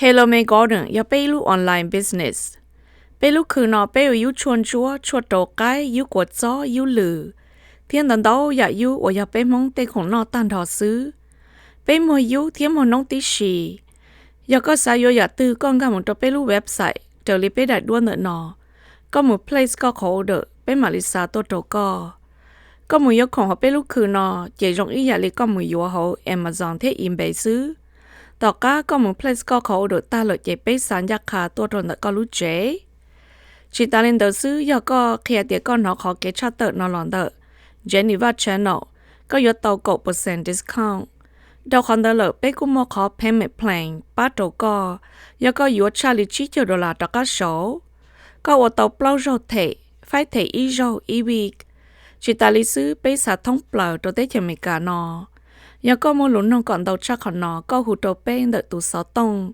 Hello Me Garden yog peb ib lub online business. Peb lub khw no peb ua yub tshuaj ntsuab, tshuaj rau qaib, yub kua txob, yub lws, thiab ntau ntau yam yub uas yog peb Hmoob tej khoom noj tag nrho xwb. Peb muag yub thiab muag noob tib si. Yog koj xav yuav yam twg koj nkag mus rau peb lub website raws li peb daim duab ntawm no. Koj mus place koj qhov order, peb mam li xa tuaj rau koj. Koj mus yuav khoom hauv peb lub khw no ces zoo ib yam li koj mus yuav hauv Amazon thiab eBay xwb. Tom qab koj mus place koj qhov order tag lawm ces peb xa ncaj qha tuaj rau ntawm koj lub tsev. Tsis tas li ntawd xwb, yog koj qhia tias koj hnov qhov kev tshaj tawm no los ntawm Jenny Vaj Channel, koj yuav tau kaum percent discount. Dhau qhov ntawd lawm peb kuj muaj qhov payment plan pab rau koj, yog koj yuav tshaj li tsib caug dollar rov qab saud, koj ua tau plaub zaug them, faib them ib zaug ib week. Tsis tas li xwb, peb xa thoob plaws rau teb chaws Amelikas no. Yog koj muaj lus noog kom ntau tshaj qhov no, koj hu rau peb ntawm tus xov tooj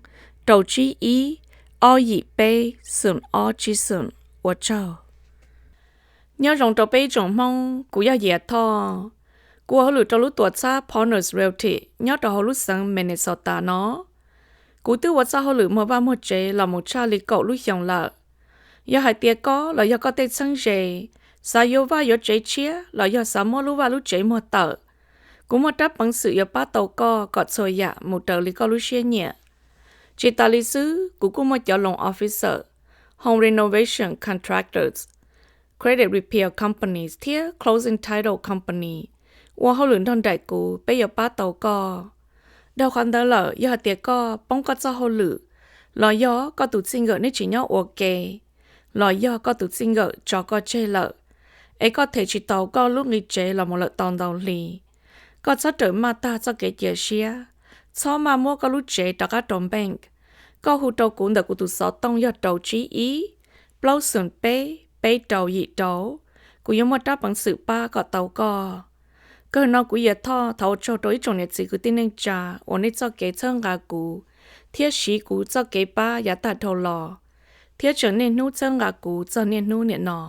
rau tsib ib, ob yim peb, xoom ob tsib xoom. Ua tsaug. Nyob zoo rau peb ib tsoom Hmoob, kuv yog Yias Thoj. Kuv ua hauj lwm rau lub tuam txhab Partners Realty nyob rau hauv lub xeev Minnesota no. Kuv twb ua txoj hauj lwm muag vaj muag tsev los mus tshaj li kaum lub xyoo lawm. Yog hais tias koj los yog koj tej txheeb ze xav yuav vaj yuav tsev tshiab los yog xav muab lub vaj lub tsev muag tawm, kuv muaj rab peev xwm yuav pab tau koj kom txhua yam mus raws li koj lub siab nyiam. Tsis tas li xwb, kuv kuj muaj cov loan officer, home renovation contractors, credit repair companies thiab closing title company ua hauj lwm nrog nraim kuv, peb yuav pab tau koj. Dhau qhov ntawd lawm, yog hais tias koj poob koj txoj hauj lwm, los yog koj tus txij nkawm neb tsis nyob ua ke, los yog koj tus txij nkawm tso koj tseg lawm, es koj them tsis tau koj lub nqi tsev los mus lawm tau ntau hli, koj txhob rawm maj tag txoj kev cia siab, txhob maj muab koj lub tsev rov qab rau bank. Koj hu rau kuv ntawm kuv tus xov tooj yog rau tsib ib, plaub xoom peb, peb rau yim rau, kuv yuav muaj rab peev xwm pab kom tau koj. Kawg no kuv Yias Thoj thov ua tsaug rau ib tsoom niam txiv kwv tij neej tsa uas nej txoj kev txhawb nqa kuv thiab siv kuv txoj kev pab yav tag dhau los, thiab tseem niaj hnub txhawb nqa kuv txog niaj hnub niam no.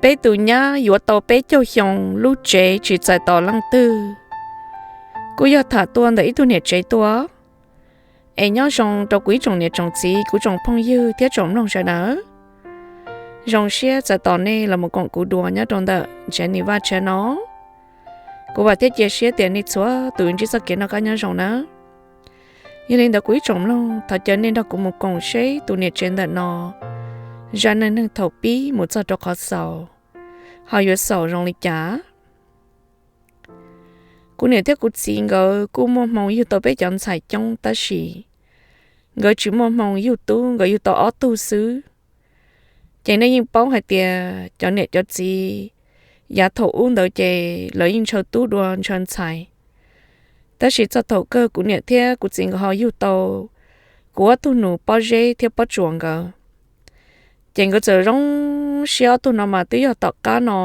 Peb tus nyab yuav tau peb caug xyoo, lub tsev tsis txais tos leej twg. Kuj yog tham tuaj ntawm ib tug niam tsev tuaj. Es nyob zoo rau kuv ib tsoom niam tsoom txiv, kuv tsoom phooj ywg thiab tsoom mloog sawv daws. Zoo siab txais tos nej los mus koom kuv dua nyob rau ntawm Jenny Vaj Channel no. Kuv vam thiab cia siab tias nej txhua tus ntsib txoj kev noj qab nyob zoo nawb. Yog li ntawd kuv ib tsoom mloog, thov caw nej nrog kuv mus koom seb tus niam tsev ntawm no zaj neej neeg thaum pib mus txog rau qhov xaus ho yuav xaus zoo li cas. Kuv niam thiab kuv txiv nkawd kuj muaj hmoo yug tau peb cov ntxhais coob tab sis nkawd tsis muaj hmoo yug tub, nkawd yug tau ob tug xwb. Ces nej yeej paub hais tias cov niam cov txiv yav thaum ub ntawd ces lawv yeej ntshaw tub dua ntshaw ntxhais. Tab sis txog thaum kawg kuv niam thiab kuv txiv nkawd ho yug tau kuv ob tug nus Pob Zeb thiab Pob Tsuas nkawd. Ces nkawd txawm zoo siab, ob tug no mas twb yog tom qab no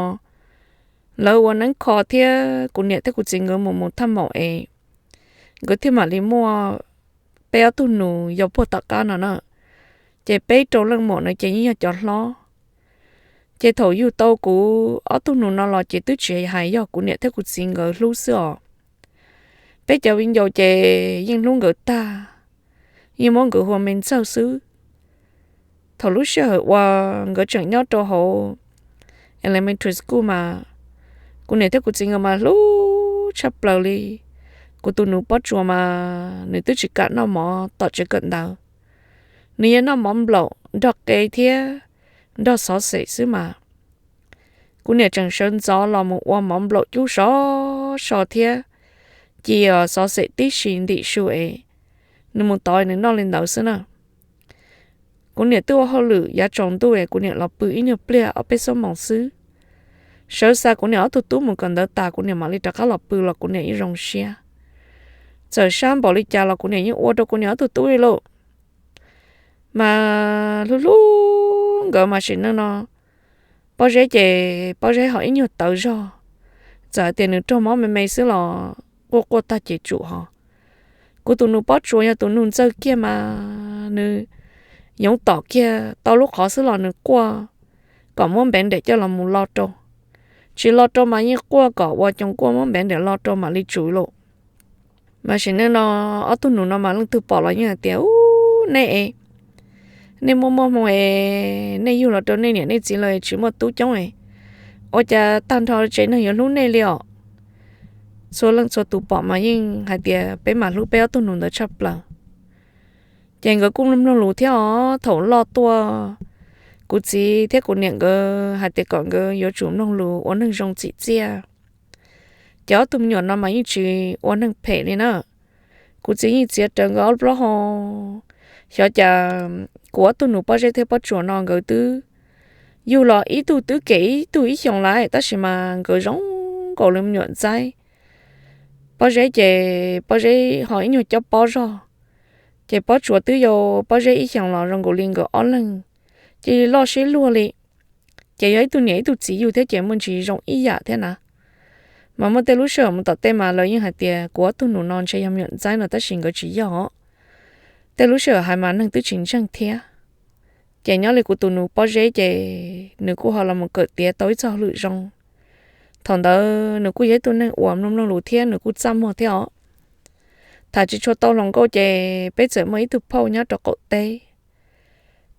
lawv ua neeb kho thiab kuv niam thiab kuv txiv nkawd mus mus thaj maum es nkawd thiaj mam li muaj peb ob tug nus yau puag tom qab no na. Ces peb rau leej maum no ces yeej yog cov hlob. Ces thaum yug tau kuv ob tug nus no los ces twb tsis hais yog kuv niam thiab kuv txiv nkawd hlub xwb os. Peb cov viv ncaus ces yeej hlub nkawd tag, yeej muab nkawd hu ua me ntxawg xwb. Thaum lub sij hawm uas nkawd tseem nyob rau hauv elementary school mas kuv niam thiab kuv txiv nkawd mas hlub tshaj plaws li. Kuv tus nus Pob Tsuas mas nws twb tsis kam noj mov tom tsev kawm ntawv, nws yeej noj mov nplaum nrog qe thiab nrog xov xwm xwb mas. Kuv niam tseem sawv ntxov los mus ua mov nplaum cub sov so thiab cia xov xwm tib si ntim su es nws mus tod nws noj li ntawd xwb na. Kuv niam twb ua hauj lwm yav tsaus ntuj es kuv niam los pw ib nyuag pliag ob peb xuab moos xwb. Sawv xa kuv niam ob tug tub mus kawm ntawv tas kuv niam mam li rov qab los pw los kuv niam yeej zoo siab. Txawm sab npaum li cas los kuv niam yeej ua rau kuv niam ob tug tub li lauj. Mas hlub hlub nkawd mas sim neej no Pob Zeb ces Pob Zeb ho ib nyuag tawv zog, txawm hais tias nws raug mob me me xwb los quaj quaj tag ces tsum ho. Kuv tus nus Pob Tsuas yog tus nus ntxawg kiag mas nws yoov tom kiag tau lub qhov xwb los nws quaj kom muab npev nrem coj los mus lo rau. Tsis lo rau mas yeej quaj kom ua coos quaj muab npev nrem lo rau mam li tsum lawm. Mas sim neej no ob tug nus no mas leej twg pom los yeej hais tias, Ub, nej es, nej muaj muaj hmoo es nej yug los rau nej niam nej txiv los tsis muaj tub coob es ua cas tag nrho tsev neeg yuav hlub nej li os? Txhua leej txhua tus pom mas yeej hais tias peb mam hlub peb ob tug nus ntawd tshaj plaws. Ces nkawd kuj mloog mloog lus thiab os, thaum loj tuaj kuv txiv thiab kuv niam nkawd hais tias kom nkawd yuav tsum mloog lus ua neeg zoo txim txiaj. Ces ob tug me nyuam no mas yeej tsis ua neeg phem li na. Kuv txiv yeej txiav rawv nkawd ob plaub hau. Xyov cas kuv ob tug nus Pob Zeb thiab Pob Tsuas no nkawd twb yug los ib tug twb kem ib tug ib xyoos lawm tab sis mas nkawd zoo nkaus li me nyuam ntxaib. Pob Zeb ces Pob Zeb ho ib nyuag cob pob zog, ces Pob Tsuas twb yau Pob Zeb ib xyoos los zoo nkaus li nkawd ob leeg cia li loj siab luag li. Ces yog ib tug niam ib tug txiv yug thiab ces muaj ntsis zoo ib yam thiab na. Mas muaj tej lub sij hawm mus tom tej mas lawv yeej hais tias kuv ob tug nus no ntshe yog me nyuam ntxaib no tab sis nkawd tsis yog os. Tej lub sij hawm hais mas neeg twb tsis ntseeg thiab. Ces nyob li kuv tus nus Pob Zeb ces nws kuj ho los mus kawm tiav tau ib txoj hauj lwm zoo. Thaum ntawd nws kuj yog ib tug neeg uas mloog mloog lus thiab nws kuj txaj muag thiab os. Tham tsis tshua tau hluas nkauj ces peb txawm muaj ib tug phauj nyob rau qaum teb.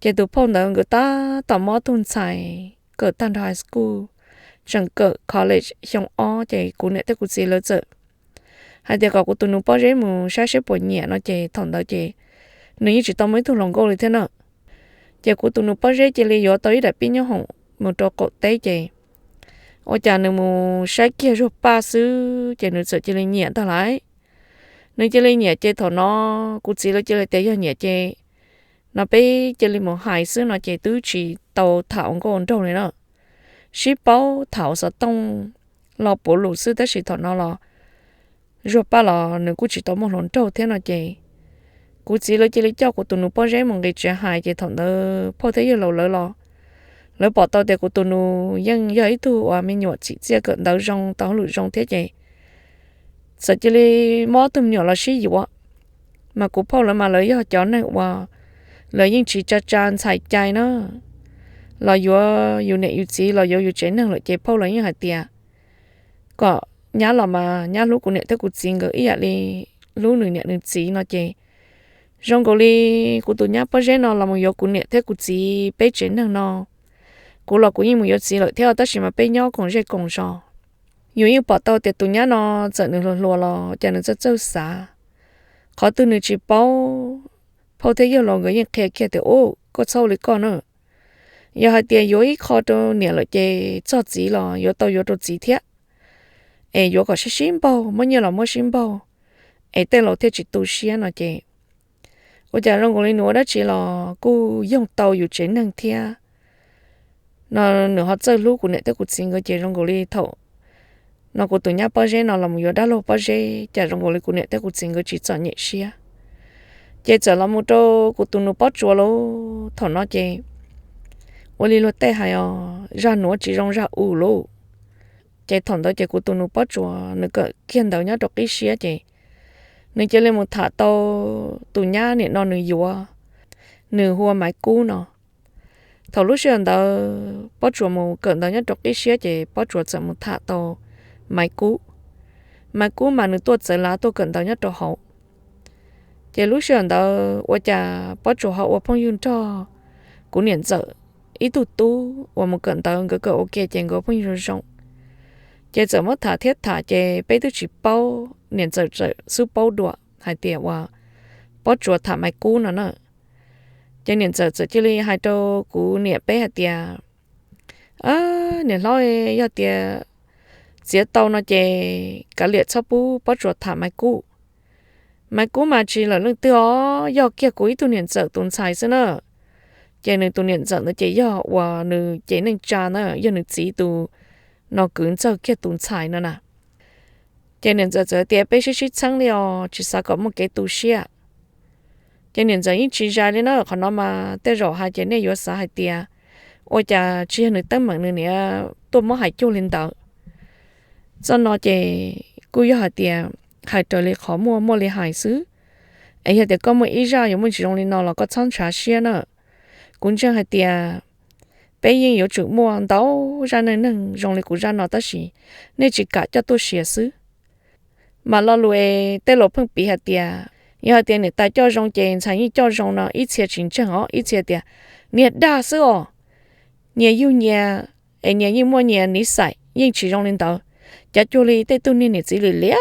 Ces tus phauj ntawd nkawd tab tom muaj ob tug ntxhais kawm tag nrho high school, tseem kawm college xyoo ob ces kuv niam thiab kuv txiv lawv txawm hais tias kom kuv tus nus Pob Zeb mus saib seb puas nyiam no ces thaum ntawd ces nws yeej tsis tau muaj ib tug hluas nkauj li thiab na. Ces kuv tus nus Pob Zeb cia li yuav tau ib daim pib nyoob hoom mus rau qaum teb ces ua cas nws mus saib kiag Zuag Paj xwb ces nws txawm cia li nyiam ntag lauj. Nws cia li nyiam ces thaum no kuv txiv lawv cia li tias yog nyiam ces no peb cia li mus hais xwb no ces twb tsis tau tham ua nkauj ua nraug li na. Sib paub tham ua xov tooj los puav lus xwb tab sis thaum no los Zuag Paj los nws kuj tsis tau muaj hluas nraug thiab no ces kuv txiv lawv cia li coj kuv tus nus Pob Zeb mus nqis tsev hais ces thaum ntawd phauj thiab yawg laus lawv los lawv pom tau tias kuv tus nus yeej yog ib tug uas me nyuam txim txiaj kawm ntawv zoo tau hauj lwm zoo thiab ces txawm cia li muab ob tug me nyuam los sib yuav. Mas kuv phauj lawv mas lawv yog cov neeg uas lawv yeej tsis tsa tsa ntxhais cai na. Los yuav yus niam yus txiv los yuav yus tsev neeg lawm ces phauj lawv yeej hais tias kom nyab los mas nyab hlub kuv niam thiab kuv txiv nkawd ib yam li hlub nws niam nws txiv no ces zoo nkaus li kuv tus nyab Pob Zeb no los mus yuav kuv niam thiab kuv txiv peb tsev neeg no. Kuv los kuv yeej mus yuav txiv lawm thiab tab sis mas peb nyob koom zej koom zos. Yus yeej pom tau tias tus nyab no txawm nws hluas hluas los cas nws txawj txawj xav. Qhov twg nws tsis paub, phauj thiab yawg laus nkawd yeej qhia kiag tias, Ub, koj txhob ua li koj na. Yog hais tias yuav ib qho rau niam lawm ces txog txiv los yuav tau yuav rau txiv thiab. Es yuav kom sib sib npaug, muab nyiaj los muab sib npaug, es tej laus thiaj tsis tu siab no ces ua cas zoo nkaus li nws ua dab tsi los kuj yoog tau yus tsev neeg thiab. No nws ho txawj hlub kuv niam thiab kuv txiv nkawd ces zoo nkaus li thaum no kuv tus nyab Pob Zeb no los mus yuav dab laug Pob Zeb cas zoo nkaus li kuv niam thiab kuv txiv nkawd tsis txom nyem siab. Ces txawm los mus rau kuv tus nus Pob Tsuas lauj, thaum no ces ua li luag tej hais os, zaj nuav tsis zoo zaj u lauj. Ces thaum ntawd ces kuv tus nus Pob Tsuas nws kawm kiag ntawv nyob rau qib siab ces nws cia li mus tham tau tus nyab nim no nws yuav, nws hu ua Maiv Kub no. Thaum lub sij hawm ntawd Pob Tsuas mus kawm ntawv nyob rau qib siab ces Pob Tsuas txawm mus tham tau Maiv Kub. Maiv Kub mas nws tuaj txawv lav tuaj kawm ntawv nyob rau hauv. Ces lub sij hawm ntawd ua cas Pob Tsuas ho ua phooj ywg nrog kuv niam ntxawm ib tug tub uas mus kawm ntawv, nkawd kawm ua ke ces nkawd phooj ywg zoo zoo. Ces txawm muab tham thiab tham ces peb twb tsis paub, niam ntxawm txawm xub paub dua hais tias uas Pob Tsuas tham Maiv Kub no na. Ces niam ntxawm txawm cia li hais rau kuv niam peb hais tias, Niam hlob, yog tias txiav tau no ces kav liam txhob pub Pob Tsuas tham Maiv Kub. Maiv Kub mas tsis lawm leej twg os, yog kiag kuv ib tug niam ntxawm tus ntxhais xwb na. Ces nws tus niam ntxawm ntawd ces yog uas nws cev neej tsa na, yog nws txiv tus no kwv ntxawg kiag tus ntxhais no na. Ces niam ntxawm txawm tias, Peb sib sib txheeb li os, tsis xav kom muaj kev tu siab. Ces niam ntxawm yeej tsis zais li na, qhov no mas tej zaum hais ces nej yuav xav hais tias ua cas tsis yog nws teeb meem nws niaj tuaj muab hais cuag li ntawd. Txoj no ces kuj yog hais tias hais raws li qhov muaj muaj li hais xwb. Es yog tias koj muaj ib zaj yuav muaj tsis zoo li no los koj txhob ntshav siab na. Kuv ntseeg hais tias peb yeej yuav tsum muaj ntau zaj neej neeg zoo li kuv zaj no tab sis nej tsis kam coj tuaj sia xwb. Mas lo lus es tej laus pheej piv hais tias, yog hais tias niam tais coj zoo ces ntxhais yeej coj zoo no ib txhia tsis ntseeg os, ib txhia tias niag dag xwb os. Nyias yug nyias, es nyias yeej muaj nyias niv xais yeej tsis zoo li ntawd. Cav cuag li tej tug niag niam txiv lim liam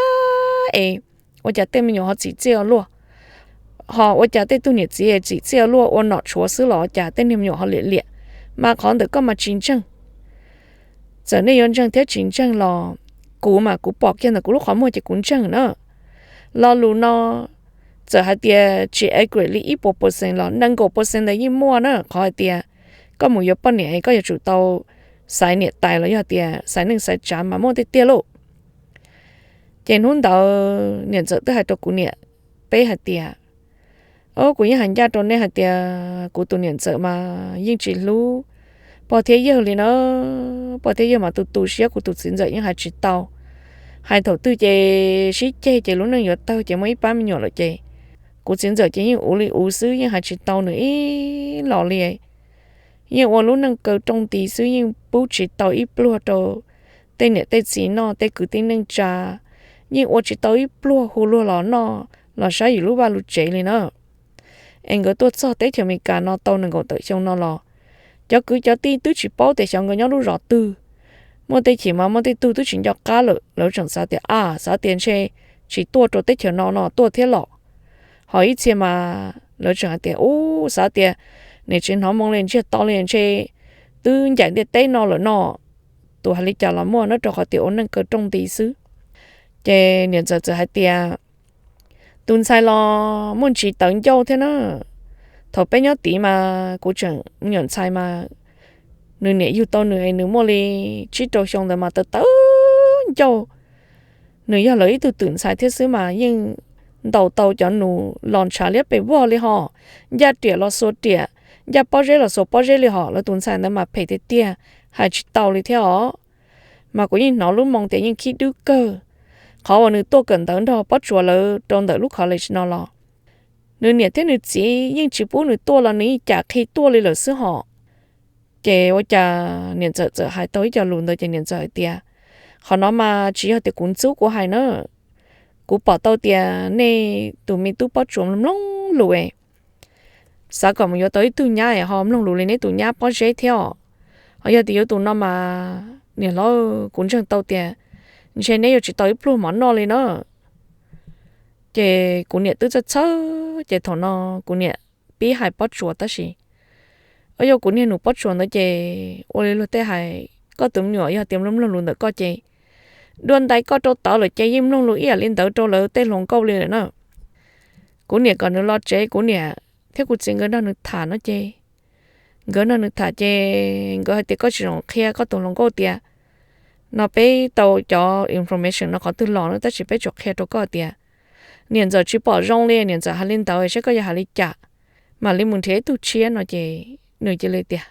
es ua cas tej me nyuam ho txim txiaj ua luaj, ho ua cas tej tug niam txiv txim txiaj ua luaj ua nom tshuav xwb los ua cas tej niag me nyuam ho liam liam. Mas qhov ntawm koj mas tsis ntseeg. Txawm nej yuav ntseeg thiab tsis ntseeg los kuv mas kuv pom kiag ntawm kuv lub qhov muag ces kuv ntseeg na. Lo lus no txawm hais tias tsis accurate li ib puas percent los nees nkaum percent ntawd yeej muaj na. Qhov hais tias koj mus yuav poj niam es koj yuav tsum tau xaiv niam tais los yog tias xaiv neej xaiv tsav mas muaj tiag tiag lauj. Ces hnub ntawd niam ntxawm twb hais rau kuv niam peb hais tias, o, kuv yeej hais ncaj rau nej hais tias kuv tus niam ntxawm mas yeej tsis hlub pog thiab yawg li na. Pog thiab yawg mas tu tu siab, kuv tus txiv ntxawm yeej hais tsis tau. Hais thaum twg ces sib ceg ces lub neej yuav tawg ces muaj ib pab me nyuam lawm ces kuv txiv ntxawm ces yeej uv li uv xwb, yeej hais tsis tau nws ib los li. Yeej ua lub neej kaw rooj nti xwb, yeej pub tsis tau ib pluag rau tej niam tej txiv noj, tej kwv tij neej tsa, yeej ua tsis tau ib pluag, hu luag los noj los saib yus lub vaj lub tsev li na. Es nkawd tuaj txog teb chaws Amelikas no tau nees nkaum tawm xyoo no los cov kwv cov tij twb tsis paub tias xyov nkawd nyob lub zos twg. Muaj tej chim mas muaj tej tug twb tsis nco qab lawm, lawv tseem xav tias a, xav tias ntshe tsis tuaj rau teb chaws no no tuaj thiab los. Ho ib txhia mas lawv tseem hais tias ub, xav tias niam tsis hnov moo li, ntsiag to li, ntshe twb ncaim ntiaj teb no lawm no. Tus hais li cas los muaj na, rau qhov tias ua neej kaw rooj nti xwb. Ces niam ntxawm txawm hais tias tus ntxhais los muaj ntsis tawv ncauj thiab na. Thaum peb nyob tid mas kuv tseem me nyuam ntxhais mas nws niam yug tau nws es nws muaj li tsib rau xyoo ntawd mas tawv tawv ncauj. Nws yog lawv ib tug twm ntxhais thiab xwb mas yeej ntaus tau cov nus los ntshav liab pes vog li hos, ncaj riam los xuas riam, ncaj pob zeb los xuas pob zeb li hos. Lawv tus ntxhais ntawd mas phem tiag tiag, hais tsis tau li thiab os. Mas kuv yeej hnov lub moo tias yeej khib dub kawg. Qhov uas nws tuaj kawm ntawv nrog Pob Tsuas lawv rau ntawm lub college no los nws niam thiab nws txiv yeej tsis pub nws tuaj los nws yeej cam qhi tuaj li lawm xwb hos. Ces ua cas niam ntxawm txawm hais tau ib co lus ntawd ces niam ntxawm hais tias, qhov no mas tsis yog tias kuv ntxub kuv hais na. Kuv pom tau tias nej tus me tub Pob Tsuas mloog lus es xav kom mus yuav tau ib tug nyab es ho mloog lus li neb tus nyab pob zeb thiab os. Ho yog tias yuav tus no mas niam hlob, kuv ntseeg tau tias ntshe neb yuav tsis tau ib pluag mov noj li na. Ces kuv niam twb txhawj txhawj ces thaum no kuv niam pib hais Pob Tsuas tab sis, o, yog kuv niag nus Pob Tsuas ntawd ces ua li luag tej hais, koj tus me nyuam yog tias mloog mloog lus ntawm koj ces dua ntais koj rau tod lawm ces yeej mloog lus ib yam li ntawd rau lawv tej hluas nkauj li lawm na. Kuv niam kom nws los tsev, kuv niam thiab kuv txiv nkawd nrog nws tham no ces, nkawd nrog nws tham ces nkawd hais tias koj tsis zoo qhia koj tus hluas nkauj tias no peb tau cov information no qhov twg los na, tab sis peb tsuas qhia rau koj tias niam ntxawm tsis pom zoo li, niam ntxawm hais li ntawd saib koj yuav hais li cas, mam li mus nrhiav ib tug tshiab no ces nws cia li tias,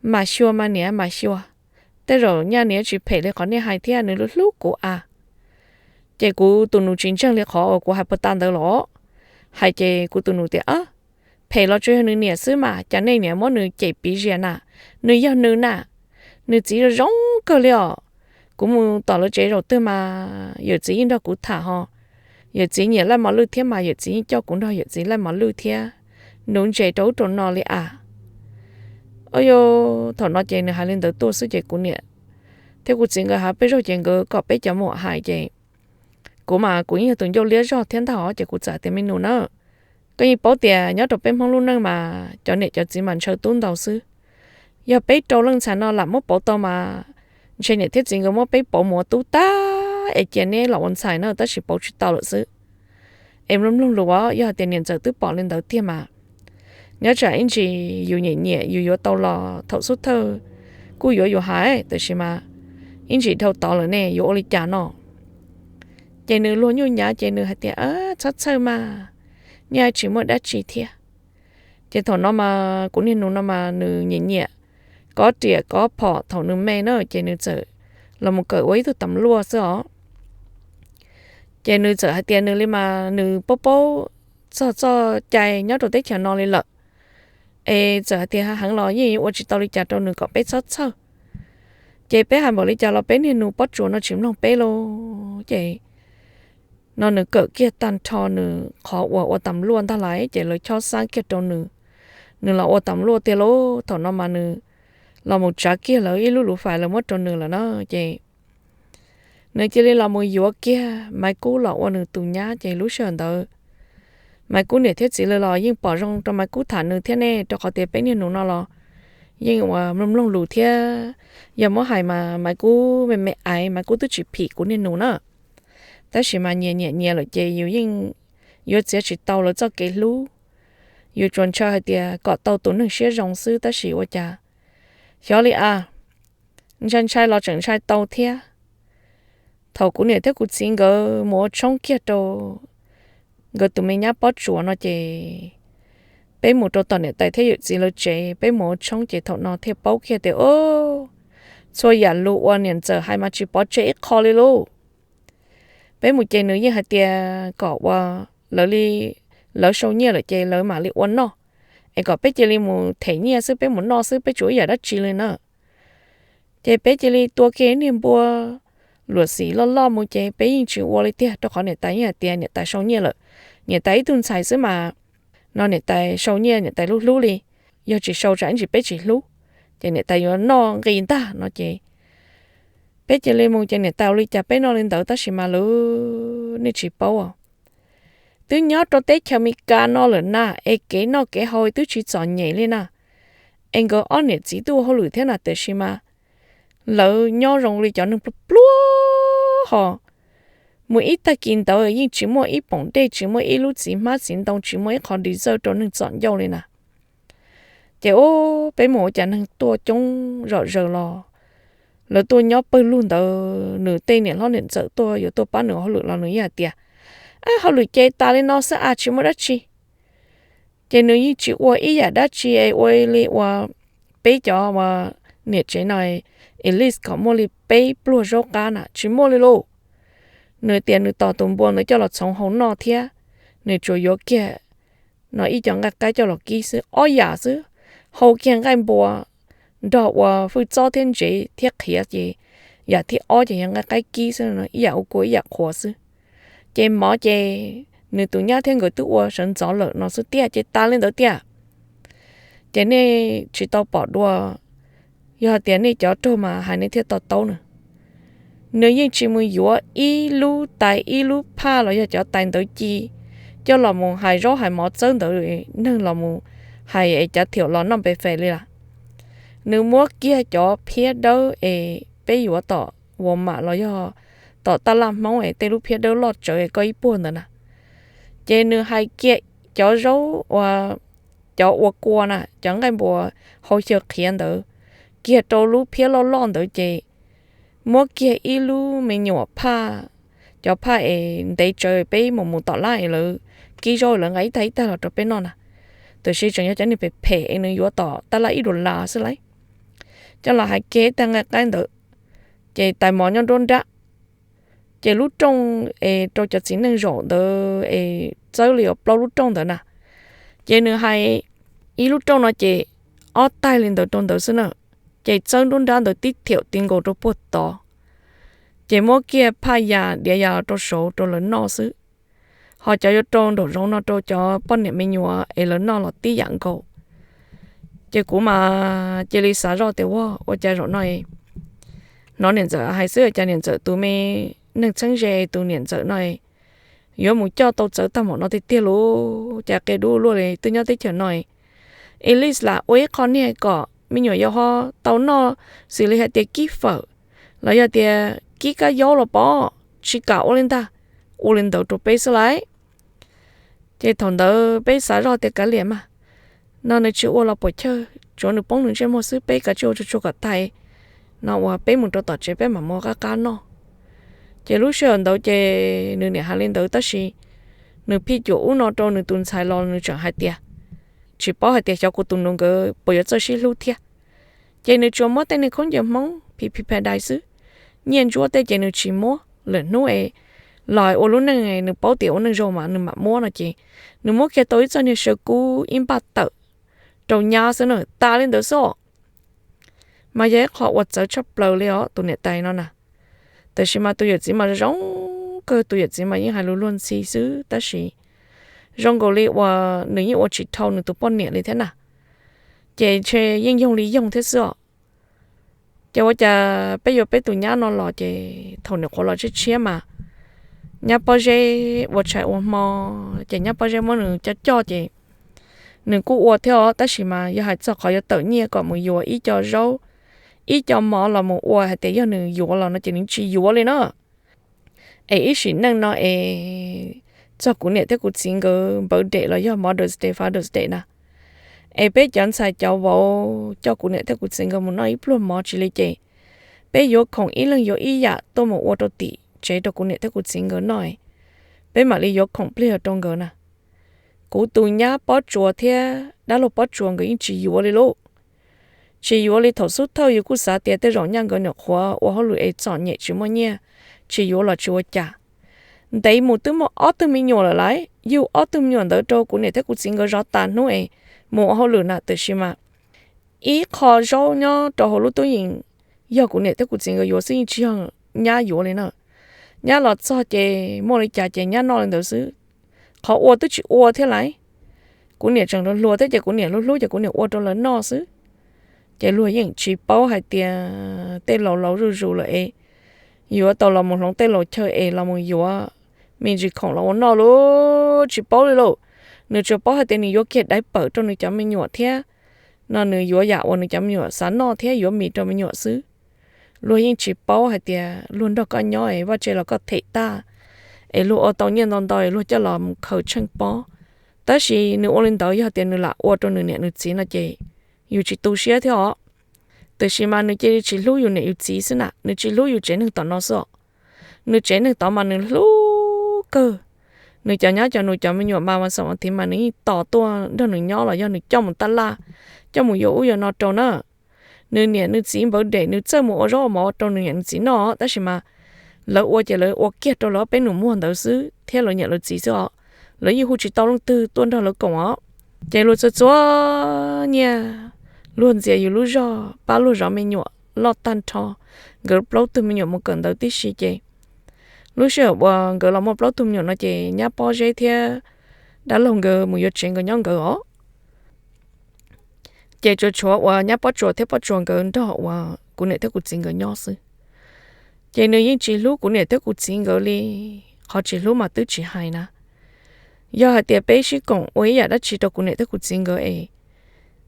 mam xyuas mas niam, mam xyuas. Tej zaum nyaj nws yuav tsis phem li qhov nej hais thiab, nws hlub hlub kuv a. Ces kuv tus nus tsis ntseeg li qhov uas kuv hais puag ta ntawd los. Hais ces kuv tus nus tias, phem los tsuas yog nws niam xwb mas, cas nej niam muab nws cem piv zias na, nws yog nws na, nws txiv zoo zoo kawg li os. Kuv mus tom lawv tsev zaum twg mas yawm txiv yeej nrog kuv tham ho, yawm txiv nyiam Laij Mos Lwj thiab mas yawm txiv yeej coj kuv nrog yawm txiv Laij Mos Lwj thiab nuv ntses rau ub rau no li as. Au yau, thaum no ces nws hais li ntawd tuaj xwb ces kuv niam thiab kuv txiv nkawd hais peb zaug ces nkawd kom peb cov muam hais ces kuv mas kuv yeej yog tus ncauj liab zog thiab ntag os, ces kuv txawm tias, me nus na, koj yeej paub tias nyob rau peb Hmoob lub neej mas cov niam cov txiv mas ntshaw tub ntau xwb. Yog peb rau leej ntxhais no lam muab pauv tau mas ntshe niam thiab txiv nkawd muab peb pauv mus ua tub tag es cia neb los ua ntxhais na, tab sis pauv tsis tau lawm xwb. Es mloog mloog lus os, yog hais tias niam ntxawm twb pom li ntawd tiag mas nyob tsam ib ntsis yus nyiam nyiam yus yuav tau los thaum xub thawj kuj yuav yus hais, tab sis mas ib ntsis dhau tod lawm ne yuav ua li cas no. Ces nws luag nyuj nyav ces nws hais tias, txhob txhawj mas, nyaj tsis muaj dab tsi thiab. Ces thaum no mas kuv niag nus no mas nws nyiam nyiam kov riam kov phom thaum nws me na, ces nws txawm los mus kawm ua ib tug tam luaj xwb os. Ces nws txawm hais tias nws li mas nws paub paub txog txoj cai nyob rau teb chaws no li lawm. Es txawm hais tias heev los yeej ua tsis tau li cas rau nws kom peb txhob txhawj. Ces peb hais npaum li cas los peb niag nus Pob Tsuas no tsis mloog peb lauj. Ces no nws kawm kiag tag nrho nws qhov uas ua tas luaj ntag lais ces lawv chob xab kiag rau nws, nws los ua tas luaj tiag lauj. Thaum no mas nws los mus tsav kiag lawv ib lub luv fais lawv muab rau nws lawm na. Ces nws cia li los mus yuav kiag Maiv Kub los ua nws tus nyab. Ces lub sij hawm ntawd Maiv Kub niam thiab txiv lawv los yeej pom zoo rau Maiv Kub tham nws thiab ne, rau qhov tias peb niag nus no los yeej ua mloog mloog lus thiab. Yog muab hais mas Maiv Kub me me aiv, Maiv Kub twb tsis phim kuv niag nus na. Tab sis mas nyias nyiam nyias lawm ces yus yeej yuav txiav tsis tau lawv txoj kev hlub. Yus tsuas ntshaw hais tias kom tau tus neeg siab zoo xwb tab sis ua cas xyov li a, ntshai ntshai los tseem ntshai tau thiab. Thaum kuv niam thiab kuv txiv nkawd mus ua tshoob kiag rau nkawd tus me nyab Pob Tsuas no ces peb mus rau tom niam tais thiab yawm txiv lawv tsev, peb mus ua tshoob ces thaum no thiaj paub kiag tias txhua yam lus uas niam ntxawm hais mas tsis pov tseg ib qho li lauj. Peb mus ces nws yeej hais tias kom ua lawv li, lawv sau nyiaj lawm ces lawv mam li ua noj, es kom peb cia li mus them nyiaj xwb, peb mus noj xwb, peb tsis ua ib yam dab tsi li na. Ces peb cia li tua kiag niag npua luam xim loj loj mus ces peb yeej tsis ua li tiag, rau qhov niam tais yeej hais tias niam tais sau nyiaj lawm, niam tais ib tug ntxhais xwb mas, no niam tais sau nyiaj niam tais hlub hlub li, yog tsis sau tsam ib ntsis peb tsis hlub, ces niam tais yuav noj nqi ntag no ces peb cia li mus ces niam tais ua li cas peb noj li ntawd tab sis mas lawv nej tsis paub. Twb nyob rau teb chaws Amelikas no lawm na, es kev noj kev haus twb tsis txom nyem li na. Es nkawd ob niam txiv twb ua hauj lwm thiab na tiam sis mas lawv nyob zoo li cov neeg pluag pluag ho. Mus ib tag kis ntawd yeej tsis muaj ib poom dej, tsis muaj ib lub txiv hmab txiv ntoo, tsis muaj ib qho di zawj rau neeg txom ncauj li na. Ces ub, peb mus ua cas neeg tuaj coob zom zaws los lawv tuaj nyob pawg lug ntawd, nws tej niam hlob niam ntxawm tuaj yuav tuaj pab nws hauj lwm los nws yeej hais tias, Ab, hauj lwm ces tas li no xwb a, tsis muaj dab tsi. Ces nws yeej tsis ua ib yam dab tsi es ua li uas peb cov niam tsev no, Elise kom muaj li peb pluag zaub qab na, tsis muaj li lauj. Nws tias nws tos tus npua ntawd coj los txhoov hau noj thiab, nws tsuas yuav kiag no ib co nqaij qaib coj los kib xwb, ob yam xwb. Hau kiag nqaij npua nrog ua fwj txob thiab ntsev thiab qhiav ces yam thib ob ces yog nqaij qaib kib xwb, ib yam ua kua ib yam qhuav xwb. Ces mov ces nws tus nyab thiab nkawd twb ua sawv ntxov lawm no xwb tiag ces tas li ntawd tiag. Ces nej tsis tau pom dua, yog hais tias nej cov raug mas hais nej thiaj to taub na. Nws yeej tsis mus yuav ib lub tais ib lub phaj los yog cov tais ntawv ci coj los mus hais zaub hais mov txawb ntawd, neeg los mus hais es cav thiam los noj npe fes li lawm. Nws muab kiag cov phiab dawb es peb yuav tom Walmart los yog tom taj laj Hmoob es tej lub phiab dawb loj tsawv es koj ib puag ntawd na. Ces nws hais kiag cov zaub ua, cov ua kua na, cov nqaij npua hau xyaw qhiav ntawd kiag rau lub phiab loj loj ntawd ces muab kiag ib lub me nyuam phaj, cov phaj es ntev tsawv peb mus mus tom lab es lawv kib zaub lawv nqa ib tag ib tag los rau peb noj na. Tiam sis tseem yog cov niag phem phem es nws yuav tom taj laj ib dollar xwb lauj. Coj los hais kiag ib tag nqaij qaib ntawd, ces tais mov nyob nruab nrab. Ces lub rooj es rau cov txiv neej zaum ntawd es txawb li uas plaub lub rooj ntawd na. Ces nws hais ib lub rooj no ces ob taig li ntawd rau ntawd xwb na. Ces txawb nruab nrab ntawd tib thiam ti nkaus rau puag tod. Ces muab kiag phaj yas diav yas los rau saud rau lawv noj xwb. Ho cov yuav rau nraum zoov no rau cov poj niam me nyuam es lawv noj los tib yam nkaus. Ces kuv mas cia li xav zoj tias ua, ua cas zaum no hnov niam ntxawm hais xwb cas niam ntxawm tus me neeg txheeb ze tus niam ntxawm no yuav mus coj tau txawv tag npaum no tiag tiag lauj, cas qia dub luaj li. Twb nyob teb chaws no, Elise lam ua ib qho niag kom me nyuam yaus ho tau noj, xws li hais tias kib fawm los yog tias kib kab yaub los pov, tsis kam ua li ntag, ua li ntawd rau peb xwb lauj. Ces thaum ntawd peb xav zoj tias kav liam mas, no nws tsis ua los puas chawj, tsuav nws poob nws ntsej muag xwb, peb kav tsij ua tsuag tsuag kom tag no uas peb mus rau tom tsev peb mam mus qab qab noj. Ces lub sij hawm ntawd ces nws niam hais li ntawd tab sis nws phij cuam ub no rau nws tus ntxhais los nws tseem hais tias, tsis paub hais tias xyov kuv tus nus nkawd puas yuav txawj sib hlub thiab. Ces nws tsuas muab tej niag khaub ncaws Hmoob phi phi pha dais xwb, nyiaj ntsuab tej ces nws tsis muab. Lwm hnub es los ua lub neej nws paub tias ua neej zoo mas nws mam muab no ces nws muab kiag tau ib txoj niag saw kub ib npaj tawm rau nyab xwb na, tas li ntawd xwb os. Mas yog ib qho ua txawv tshaj plaws li os tus niam tais no na. Tab sis mas tus yawm txiv mas zoo kawg, tus yawm txiv mas yeej hais lus luag ntxhi xwb tab sis zoo nkaus li uas nws yeej ua tsis dhau nws tus poj niam li thiab na. Ces ntshe yeej yoog li yoog thiab xwb os. Ces ua cas peb yuav peb tus nyab no los ces thaum nyuam qhuav los tshiab tshiab mas nyab pob zeb ua tshais ua hmo, ces nyab pob zeb muab nws coj coj ces nws kuj ua thiab os, tab sis mas yog hais txog qhov yuav tawm nyiaj kom mus yuav ib co zaub, ib co mov los mus ua hais tias yog nws yuav los no ces nws tsis yuav li na. Es ib sim neej no es txog kuv niam thiab kuv txiv nkawd npawv dem los yog Mother's Day, Father's Day na, es peb cov ntxhais cov vauv coj kuv niam thiab kuv txiv nkawd mus noj ib pluag mov tsis li ces peb yuav khoom ib leeg yuav ib yam tuaj mus ua rau tim tsev rau kuv niam thiab kuv txiv nkawd noj, peb mam li yuav khoom pliag rau nkawd na. Kuv tus nyab Pob Tsuas thiab dab laug Pob Tsuas nkawd yeej tsis yuav li lauj. Tsis yuav li, thaum xub thawj yus kuj xav tias tej zaum nyaj nkawd nyuam qhuav ua hauj lwm es txom nyem tsis muaj nyiaj, tsis yuav los tsis ua cas. Ntev mus twb muaj ob tug me nyuam lawm lauj, yug ob tug me nyuam ntawd rau kuv niam thiab kuv txiv nkawd zov tas hnub es mus ua hauj lwm na, tiam sis mas ib qho zaub nyob rau hauv lub tub yees yog kuv niam thiab kuv txiv nkawd yuav xwb, yeej tsis yog nyab yuav li na. Nyab los txog ces muaj li cas ces nyab noj li ntawd xwb, qhov ua twb tsis ua thiab lauj. Kuv niam tseem hluas hluas thiab ces kuv niam hlub hlub ces kuv niam ua rau lawv noj xwb. Ces luag yeej tsis paub hais tias tej laus laus zuj zus lawm es yuav tau los mus hloov tej laus chaw es los mus yuav me ntsis khoom los ua noj lauj, tsis paub li lauj. Nws tsuas paub hais tias nws yuav kiag diaper rau nws cov me nyuam thiab no nws yuav yam uas nws cov me nyuam xav noj thiab yuav mis rau me nyuam xwb. Luag yeej tsis paub hais tias luag nrog koj nyob es vaj tse los koj them tag, es luag ua tau nyiaj ntau ntau es luag coj los mus khaws tsheej pob. Tab sis nws ua li ntawd yog tias nws lam ua rau nws niam nws txiv no ces yus tsis tu siab thiab os. Tiam sis mas nws cia li tsis hlub yus niam yus txiv xwb na, nws tsis hlub yus tsev neeg tom no xwb os. Nws tsev neeg tod mas nws hlub kawg. Nws cov nyab cov nus cov me nyuam mas vas xaum vas thiv mas nws yeej tos tuaj nrog nws nyob los yog nws coj mus taj laj, coj mus yuav ub yuav no rau na. Nws niam nws txiv npawv dem nws txawj mus ua zaub ua mov rau nws niam nws txiv noj, tab sis mas lawv ua ces lawv ua kiag rau lawv peb nus muag ntawd xwb thiab lawv niam lawv txiv xwb os. Lawv yeej hu tsis tau leej twg tuaj nrog lawv koom os. Ces luag txua txua nyiaj, luag ntxias yus lub zog pab luag zov me nyuam loj tag nrho, nkawd plaub tug me nyuam mus kawm ntawv tib si ces lub sij hawm uas nkawd los muaj plaub tug me nyuam no ces nyab Pob Zeb thiab dab laug nkawd mus yuav tsev nkawd nyob nkawd os. Ces tsuas tshuav uas nyab Pob Tsuas thiab Pob Tsuas nkawd nrog uas kuv niam thiab kuv txiv nkawd nyob xwb. Ces nws yeej tsis hlub kuv niam thiab kuv txiv nkawd li, qhov tsis hlub mas twb tsis hais na. Yog hais tias peb sib koom ua ib yam dab tsi rau kuv niam thiab kuv txiv nkawd es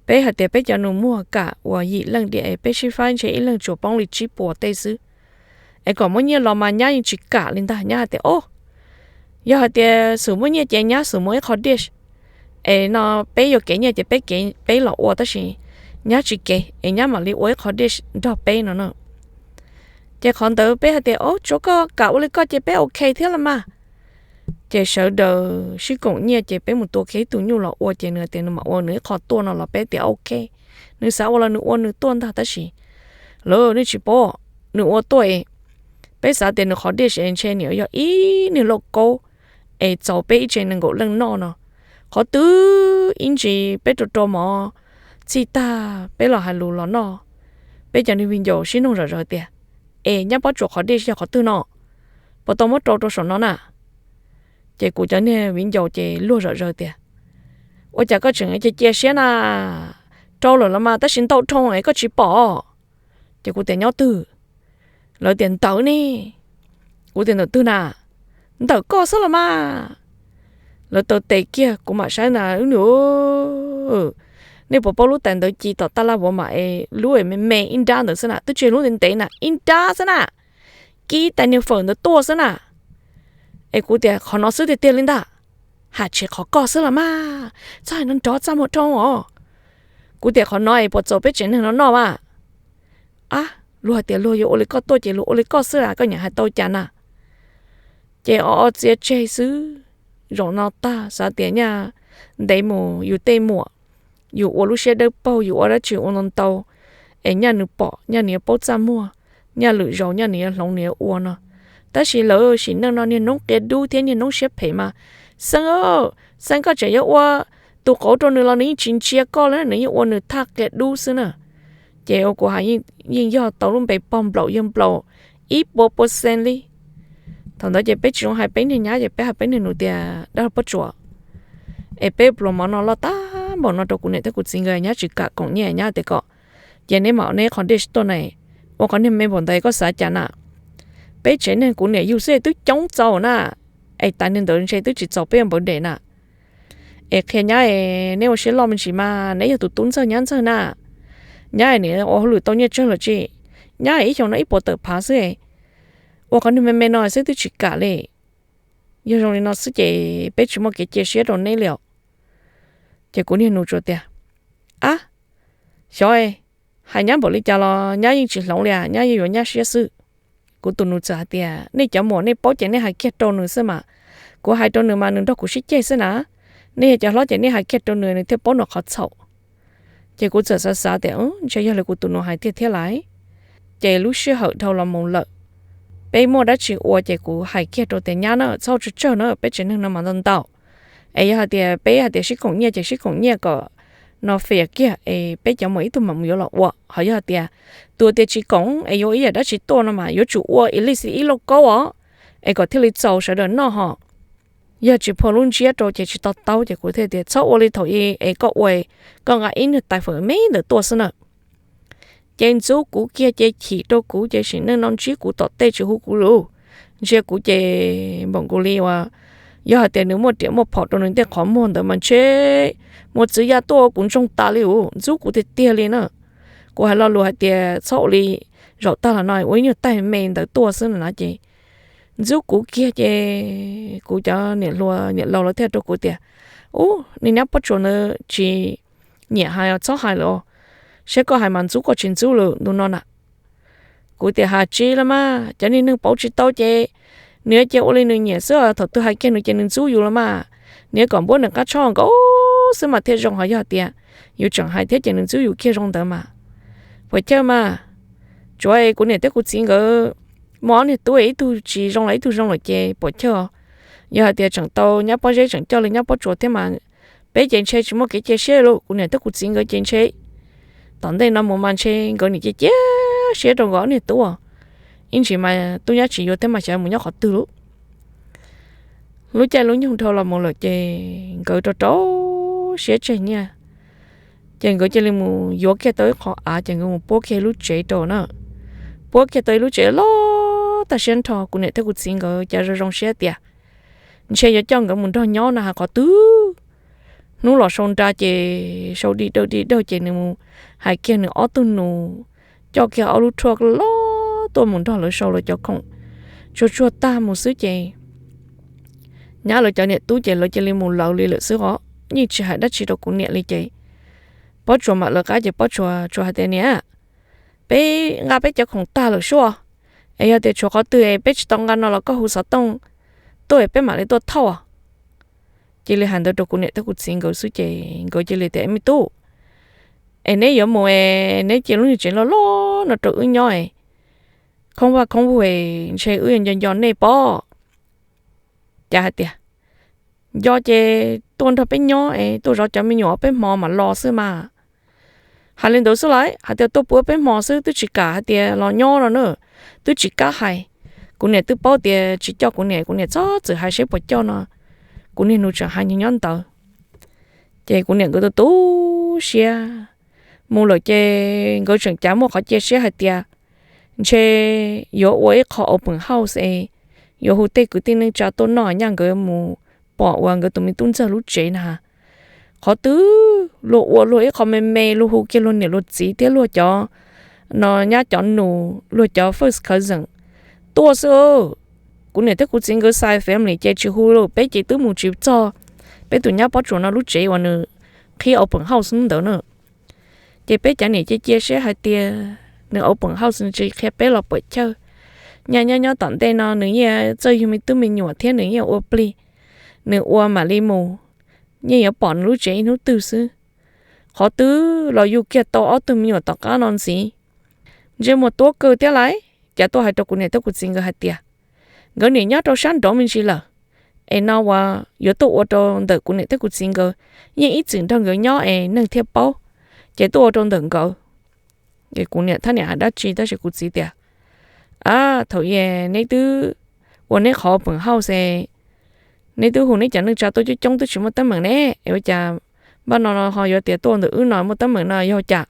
peb hais tias peb cov nus muag kam uas yim leej diam es peb sib faib ntshe ib leeg tsuas poob li tsib puas tej xwb, es kom muab nyiaj los mas nyab yeej tsis kam li ntag. Nyab hais tias, o, yog hais tias xum muaj nyiaj ces nyab xum muab ib qho dish es no peb yuav kev nyiaj ces peb kev peb los ua, tab sis nyab tsis kev es nyab mam li ua ib qho dish nrog peb no na. Ces qhov ntawd peb hais tias, o, tsuav koj kam ua li koj ces peb ok thiab los mas. Ces sawv daws sib koom nyiaj ces peb mus tua kiag ib tug nyuj los ua ces nws tias nws mam ua nws ib qho tuaj no los peb tias ok. Nws xav ua los nws ua nws tuaj ntag, tab sis lawv nws tsis paub, nws ua tuaj es peb xav tias nws qhov dish es ntshe nws yog ib niag lauj kaub es txaus peb ib tsev nees nkaum leej noj no. Qhov twg ib ntsis peb rau rau mov txhij tag peb los hais lus los noj, peb cov niag viv ncaus sib nug zom zaws tias, es nyab Pob Tsuas qhov dish yog qhov twg no? Puas tau muab rau rau saum no na? Ces kuv cov niag viv ncaus ces luag zom zaws tias, ua cas koj tseem cia cia siab na? Rau lawm los mas tab sis ntau dhau es koj tsis pom. Ces kuv tias nyob twg? Lawv tias ntawd ne. Kuv tias ntawm twg na? Ntawm koj xwb los mas. Lawv taw tes kiag kuv mam saib na, nej puas paub lub tais ntawd ci tom taj laj vuav mas es lub me me ib nrab ntawd xwb na, twb tsis lub ntev ntev na, ib nrab xwb na, kib tais niag fawm ntawd tuaj xwb na. Es kuv tias qhov no xwb tiag tiag li ntag. Ham tsis qhov koj xwb los mas, txhob hais no nrov txaj muag dhau os. Kuv tias qhov no es puas txaus peb tsev neeg no noj mas? Ab, luag hais tias luag yuav ua li koj tuaj ces luag ua li koj xwb las, koj nyiam hais tau cas na. Ces o o txiav tseg xwb. Zaum no tag xav tias nyaj ntev mus yus tej muam, yus ua lub siab dawb paug, yus ua dab tsi ua ntau ntau, es nyaj nws pom nyaj nws yuav paub txaj muag, nyaj lwm zaus nyaj nws yuav hloov nws yuav ua no. Tab sis lawv sim neej no niag noob qia dub thiab niag noob siab phem mas, Xeeb, Xeeb koj tseem yuav ua tus qauv rau nws los nws yeej tsis ntsia koj li, nws yeej ua nws thaj qia dub xwb na. Ces ua kuv hais yeej yog tau lub npe pog nplaum yawg nplaum ib puas percent li. Thaum ntawd ces peb tsis zoo hais peb niag nyab ces peb hais peb niag nus tias, Dab laug Pob Tsuas, es peb pluas mov no loj tag npaum no rau kuv niam thiab kuv txiv nkawd, nyab tsis kam koom nyiaj, nyab tias kom cia neb mam neb qhov dej sib tuaj na, ua qhov niag me npaum ntawd koj xav cas na? Peb tsev neeg kuv niam yug xwb twb coob txaus na, es tas niag ntawd ntshe twb tsis txaus peb ua npawv dej na. Es qhia nyab es neb ua siab loj me ntsis mas, neb yog tus tub ntxawg nyab ntxawg na. Nyab es nim ua hauj lwm tau nyiaj tsawg los tsis, nyab es ib xyoos no ib puas tawm phav xwb, ua qhov niag me me no xwb twb tsis kam li. Yog zoo li no xwb ces peb tsis muaj kev cia siab rau neb li os. Ces kuv niag nus tsuas tias, Ab, xyov, hais nyab npaum li cas los nyab yeej tsis hloov li, nyab yeej yuav nyab siab xwb. Kuv tus nus txawm hais tias, Nej cov muam nej paub ces nej hais kiag rau nws xwb mas, kuv hais rau nws mas nws nrog kuv sib ceg xwb na. Nej yog cov hlob ces nej hais kiag rau nws, nws thiaj paub nws qhov txhaum. Ces kuv txawm xav xav tias, Ntshe yog li kuv tus nus hais tiag thiab lauj. Ces lub sij hawm dhau los mus lawm, peb muaj dab tsi ua ces kuv hais kiag rau tias, Nyab na, txhob ua tsawg tsawg na, peb tsev neeg no mas ntau ntau. Es yog hais tias peb hais tias sib koom nyiaj ces sib koom nyiaj kom no fair kiag es peb cov muam ib tug mam mus yuav los ua. Ho yog hais tias tus tias tsis koom es yuav ib yam dab tsi tuaj no mas yuav tsum ua ib li xij ib lauj kaub os, es kom thiaj li txaus sawv daws noj ho. Yog tsis phua lub ntsiab rau ces tsis to taub. Ces kuv thiaj tias, Txhob ua li thaum i es koj ua, koj nqa ib niag tais fawm me ntawd tuaj xwb na. Ces ntxub kuv kiag ces chim rau kuv ces sim neej no ntsib kuv tom tej tsis hu kuv lus, ntsia kuv ces npaum nkaus li uas yog hais tias nws muaj riam muaj phom rau nws tej qhov muag ntawd mas ntshe muaj txwv ya tuaj ua kuv ntsoog tas li us, ntxub kuv tiag tiag li na. Kuv hais lo lus hais tias txhob ua li, zaum tag los no ua ib nyuag taig me ntawd tuaj xwb no ces ntxub kuv kiag ces kuv cov niam hluas niam laus lawv thiaj rau kuv tias, Ub, niag nyab Pob Tsuas ntawd tsis nyiam hais os, txhob hais lawm, saib koj hais mas ntxub koj tsis ntxub lawm ntu no na. Kuv tias, Hais tsis los mas, cov niag neeg pauv tsis tau ces nws cia ua li nws nyiam xwb, thaum twg hais kiag nws ces nws ntxub yus los mas. Nws kom npuab nws qab tsho nkaus xwb mas thiaj zoo, ho yog tias yus tseem hais thiab ces nws ntxub yus kiag zoo ntawd mas puas chawj mas. Tsuav kuv niam thiab kuv txiv nkawd muaj ob niag tub, ib tug tsis zoo los ib tug zoo lawm ces puas chawj. Yog hais tias tseem tau nyab Pob Zeb tseem coj li nyab Pob Tsuas thiab mas peb ces ntshe tsis muaj kev cia siab li, kuv niam thiab kuv txiv nkawd ces ntshe tom ntej no mus mas ntshe nkawd nim cia cia siab rau nkawd ob niag tub. Ib ntsis mas tub nyab tsis yuav thiab mas xyov mus nyob qhov twg lawm. Lub caij lub nyoog dhau los mus lawm ces nkawd rau rau siab tseg nyiaj, ces nkawd cia li mus yuav kiag tau ib qho av ces nkawd mus puab kiag lub tsev rau na. Puab kiag tau ib lub tsev loj tag siab nrho, kuv niam thiab kuv txiv nkawd cas zoo zoo siab tias ntshe yuav coj nkawd mus nrog nyob no hais qhov twg. Hnub los sau nra ces sau dig dawg dig dawg ces nws mus hais kiag nws ob tug nus, coj kiag ob lub truck loj tuaj mus nrog lawv sau lawv cov khoom tsuag tsuag tag mus xwb ces nyab lawv cov niam tub ces lawv cia li mus lawv li lawm xwb os, yeej tsis hais dab tsi rau kuv niam li ces Pob Tsuas mam lawv qab ces Pob Tsuas tsuas hais tias, Niam, peb nqa peb cov khoom tag lawm sub, es yog tias tshuav qhov twg es peb tsis tau nqa no los koj hu xov tooj tuaj es peb mam li tuaj thauj. Cia li hais ntawd rau kuv niam thiab kuv txiv nkawd xwb ces nkawd cia li tias, Me tub, es neb yuav mus es neb cia lub niag tsev loj loj no rau wb nyob es khoob vaj khoob vug es ntshe wb yuav nco nco nej pob. Cas hais tias nco ces tuaj nrog peb nyob es tuaj zov cov me nyuam peb hmo mam los xwb mas. Hais li ntawd xwb lawm, hais tias tuaj pw peb hmo xwb twb tsis kam hais tias los nyob no na, twb tsis kam hais. Kuv niam twb paub tias tsis coj kuv niam, kuv niam txhob txwm hais seb puas coj no, kuv niag nus tseem hais nyob ntawd. Ces kuv niam nkawd tu tu siab mus lawm ces nkawd tseem cav muaj qhov cia siab hais tias ntshe yuav ua ib qho open house es yuav hu tej kwv tij neej tsa tuaj noj nyaj nkawd mus pom uas nkawd tus me tub ntxawg lub tsev na. Qhov twg luag ua luag ib qho me me, luag hu kiag luag niam luag txiv thiab luag cov no nyab cov nus, luag cov first cousin tuaj xwb. Kuv niam thiab kuv txiv nkawd xa family ces tsis hu li, peb ces twb mus tsis txog peb tus nyab Pob Tsuas no lub tsev uas nws qhib open house ntawd na. Ces peb cov niam cia cia siab hais tias nws open house nws tsis qhia peb los puas chawj. Nyaj nyob nyob tom ntej no nws yeej txawj yug me tub me nyuam thiab nws yeej ua plig, nws ua mam li mus, yeej yuav pom nws lub tsev ib hnub twg xwb. Qhov twg los yug kiag tau ob tug me nyuam tom qab no ntxiv. Ntsej muag tuab kawg thiab lauj, cas tuaj hais rau kuv niam thiab kuv txiv nkawd hais tias nkawd niam nyob rau sab nraud me ntsis lawm. Es no uas yuav tuaj ua rau ntawm kuv niam thiab kuv txiv nkawd, yeej ib txwm nrog nkawd nyob es neeg thiaj paub, ces tuaj ua rau ntawm nkawd. Kuv niam thiaj niam hais dab tsi tab sis kuv txiv tias, a, thaum ub neb twb ua neb qhov peem hauj xwb, neb twb hu neb cov neej tsa tuaj coob coob twb tsis muaj teeb meem ne, es ua cas npaj no ho yuav tias tuaj ntawm wb no muaj teeb meem no yog cas?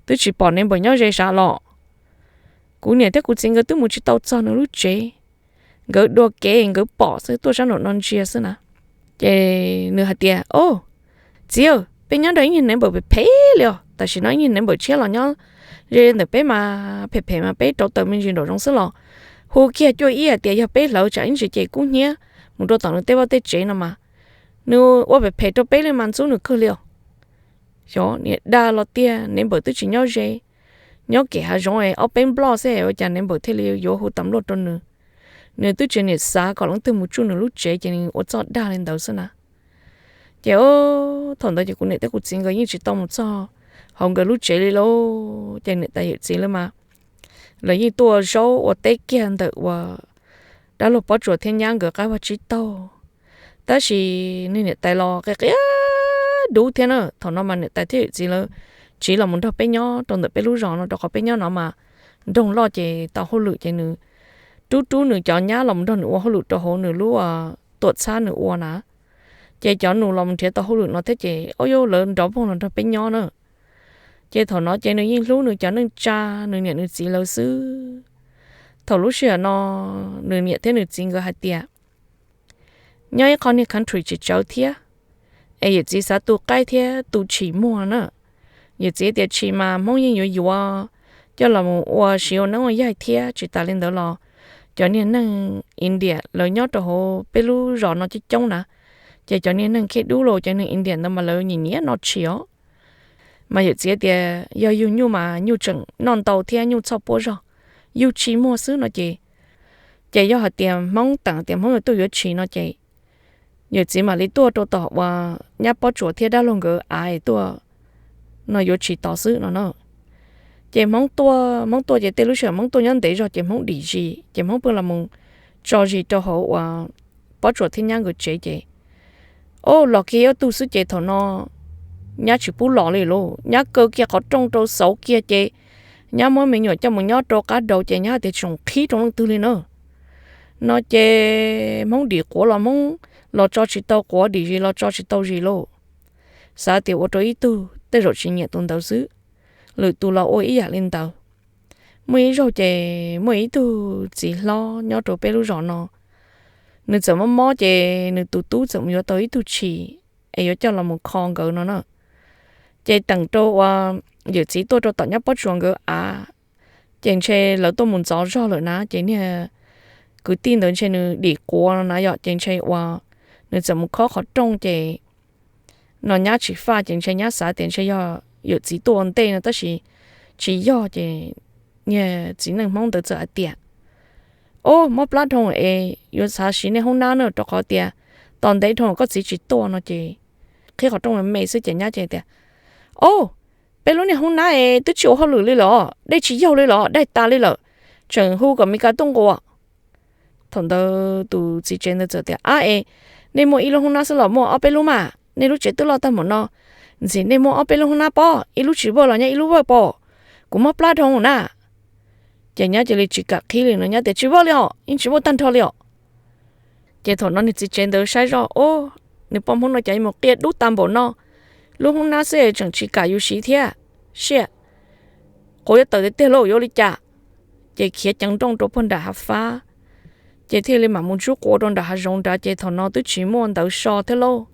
Twb tsis pom neighbor nyob ze sav los. Kuv niam thiab kuv txiv nkawd twb mus tsis tau txog nws lub tsev, nkawd dua kev nkawd pom xwb, tuaj sab nraum no ntsia xwb na. Ces nws hais tias, o, txiv, peb nyob nrog ib niag neighbor phem phem li os, tam sim no ib niag neighbor tshiab los nyob ze ntawm peb mas phem phem mas peb rauv taws me ntsis nraum zoov xwb los hu kiag cuaj ib hais tias yog peb hlawv tsam ib ntsis ces kub hnyiab mus rau tom nws tej vaj tej tsev no mas nws ua phem phem rau peb li mas ntxub nws kawg li os. Xyov niam dag los tiag, neighbor twb tsis nyob ze, nyob kem hav zoov ob peb nploj xwb ua cas neighbor thiaj li yuav hu tas nploj rau nws. Nws twb tsis niam xav kom leej twg mus tsuj nws lub tsev ces nws ua txoj dag li ntawd xwb na. Ces thaum ntawd ces kuv niam thiab kuv txiv nkawd yeej tsis tau mus txog hauv nkawd lub tsev li lauj. Ces niam tais yawm txiv lawv mas lawv yeej tuaj zaub ua teb kiag ntawm uas dab laug Pob Tsuas thiab nyab nkawd qab vaj tsib taug. Tab sis niag niam tais los qia qia dub thiab na. Thaum no mas niam tais thiab yawm txiv lawv tsiv los mus nrog peb nyob rau ntawm peb lub zos no rau qhov peb nyob no mas nroog loj ces tau hauj lwm ces nws rub rub nws cov nyab los mus nrog nws ua hauj lwm rau hauv nws lub tuam txhab nws ua na. Ces cov nus los mus nrhiav tau hauj lwm no thiab ces ob yub lawv nrov voog los nrog peb nyob na. Ces thaum no ces nws yeej hlub nws cov neej tsa, nws niam nws txiv lawv xwb. Thaum lub sij hawm no nws niam thiab nws txiv nkawd hais tias nyob ib qho niag country tsis tsawv thiab, es yawm txiv xav tu qaib thiab tu tshis muag na. Yawm txiv tias tshis mas Hmoob yeej yuav yuav coj los mus ua siv ua neeb ua yaig thiab tsis tas li ntawd los cov niag neeg India lawv nyob rau hauv peb lub zos no coob coob na, ces cov niag neeg khej dub los cov neeg India ntawd mas lawv nyiam nyiam noj tshis os. Mas yawm txiv tias yog yug nyuj mas nyuj tseem noj ntau thiab nyuj txhoj puab zog, yug tshis muag xwb no ces, ces yog hais tias Hmoob teem tias Hmoob yuav tuaj yuav tshis no ces yawm txiv mam li tuaj rau tom uas nyab Pob Tsuas thiab dab laug nkawd av es tuaj no yuav tshis tod xwb no na. Ces Hmoob tuaj, Hmoob tuaj ces tej lub sij hawm Hmoob tuaj nyob ntev zog ces Hmoob dim zis ces Hmoob pheej los mus tso zis rau hauv uas Pob Tsuas thiab nyab nkawd tsev ces, o, los kiag ib tug xwb ces thaum no nyab tsis pub los li lauj, nyab kaw kiag qhov rooj rau xauv kiag ces nyab muab me nyuam coj mus nyob rau qab daus ces nyab tias tsis txhob qhib rau leej twg li na. No ces Hmoob dim quav los Hmoob los tso tsis tau quav, dim zis los tso tsis tau zis lauj. Xav tias ua rau ib tug tej zaum tsis nyiam tus ntawd xwb, lwm tus los ua ib yam li ntawd. Muaj ib zaug ces muaj ib tug txiv hlob nyob rau peb lub zos no, nws txawm mob mob ces nws tus tub txawm mus yuav tau ib tug tshis es yuav coj los mus kho nkawd no na. Ces teem rau uas yawm txiv tuaj rau tom nyab Pob Tsuas nkawd av, ces ntshe lawv tuaj mus ntxov zog lawm na ces niag kwv tij ntawd ntshe nws dim quav no na yom, ces ntshe uas nws txawm mus khob qhov rooj ces no nyab tsis faj ces ntshe nyab xav tias ntshe yog yawm txiv tuaj ua ntej no tab sis tsis yog ces niag txiv neej Hmoob ntawd txawm hais tias, o, mob plab dhau es yuav xav siv nej hoob nab na rau qhov tias tos ntev dhau koj txiv tsis tuaj no ces qhib qhov rooj me me xwb ces nyab ces tias, o, peb lub niag hoob nab es twb tsis ua hauj lwm li los, dej tsis yaug li los, daig tas li lawm, tseem hu kom Mes Kas tuaj nquas. Thaum ntawd tus txiv tsev ntawd txawm tias, ab es, nej muaj ib lub hoob nab xwb los muaj ob peb lub mas, nej lub tsev twb loj tag npaum no, ntxim nej muaj ob peb lub hoob nab pob, ib lub tsis vwj los nyob ib lub vwj pob, kuv mob plab dhau na. Ces nyab cia li tsis kam qhib li no, nyab tias tsis vwj li os, yeej tsis vwj tag nrho li os. Ces thaum no niag txiv tsev ntawd saib zoj, o, nws poj Hmoob no cas mus qia dub tas npaum no, lub hoob nab xwb tseem tsis kam yus siv thiab, siab, quav yuav tawm tiag tiag lauj, yuav ua li cas? Ces khiav ceev nrooj rau puag nram hav fab, ces thiaj li mam mus ntsub quav rau nram hav zoov nrad, ces thaum no twb tsis muaj ntawv so thiab lauj.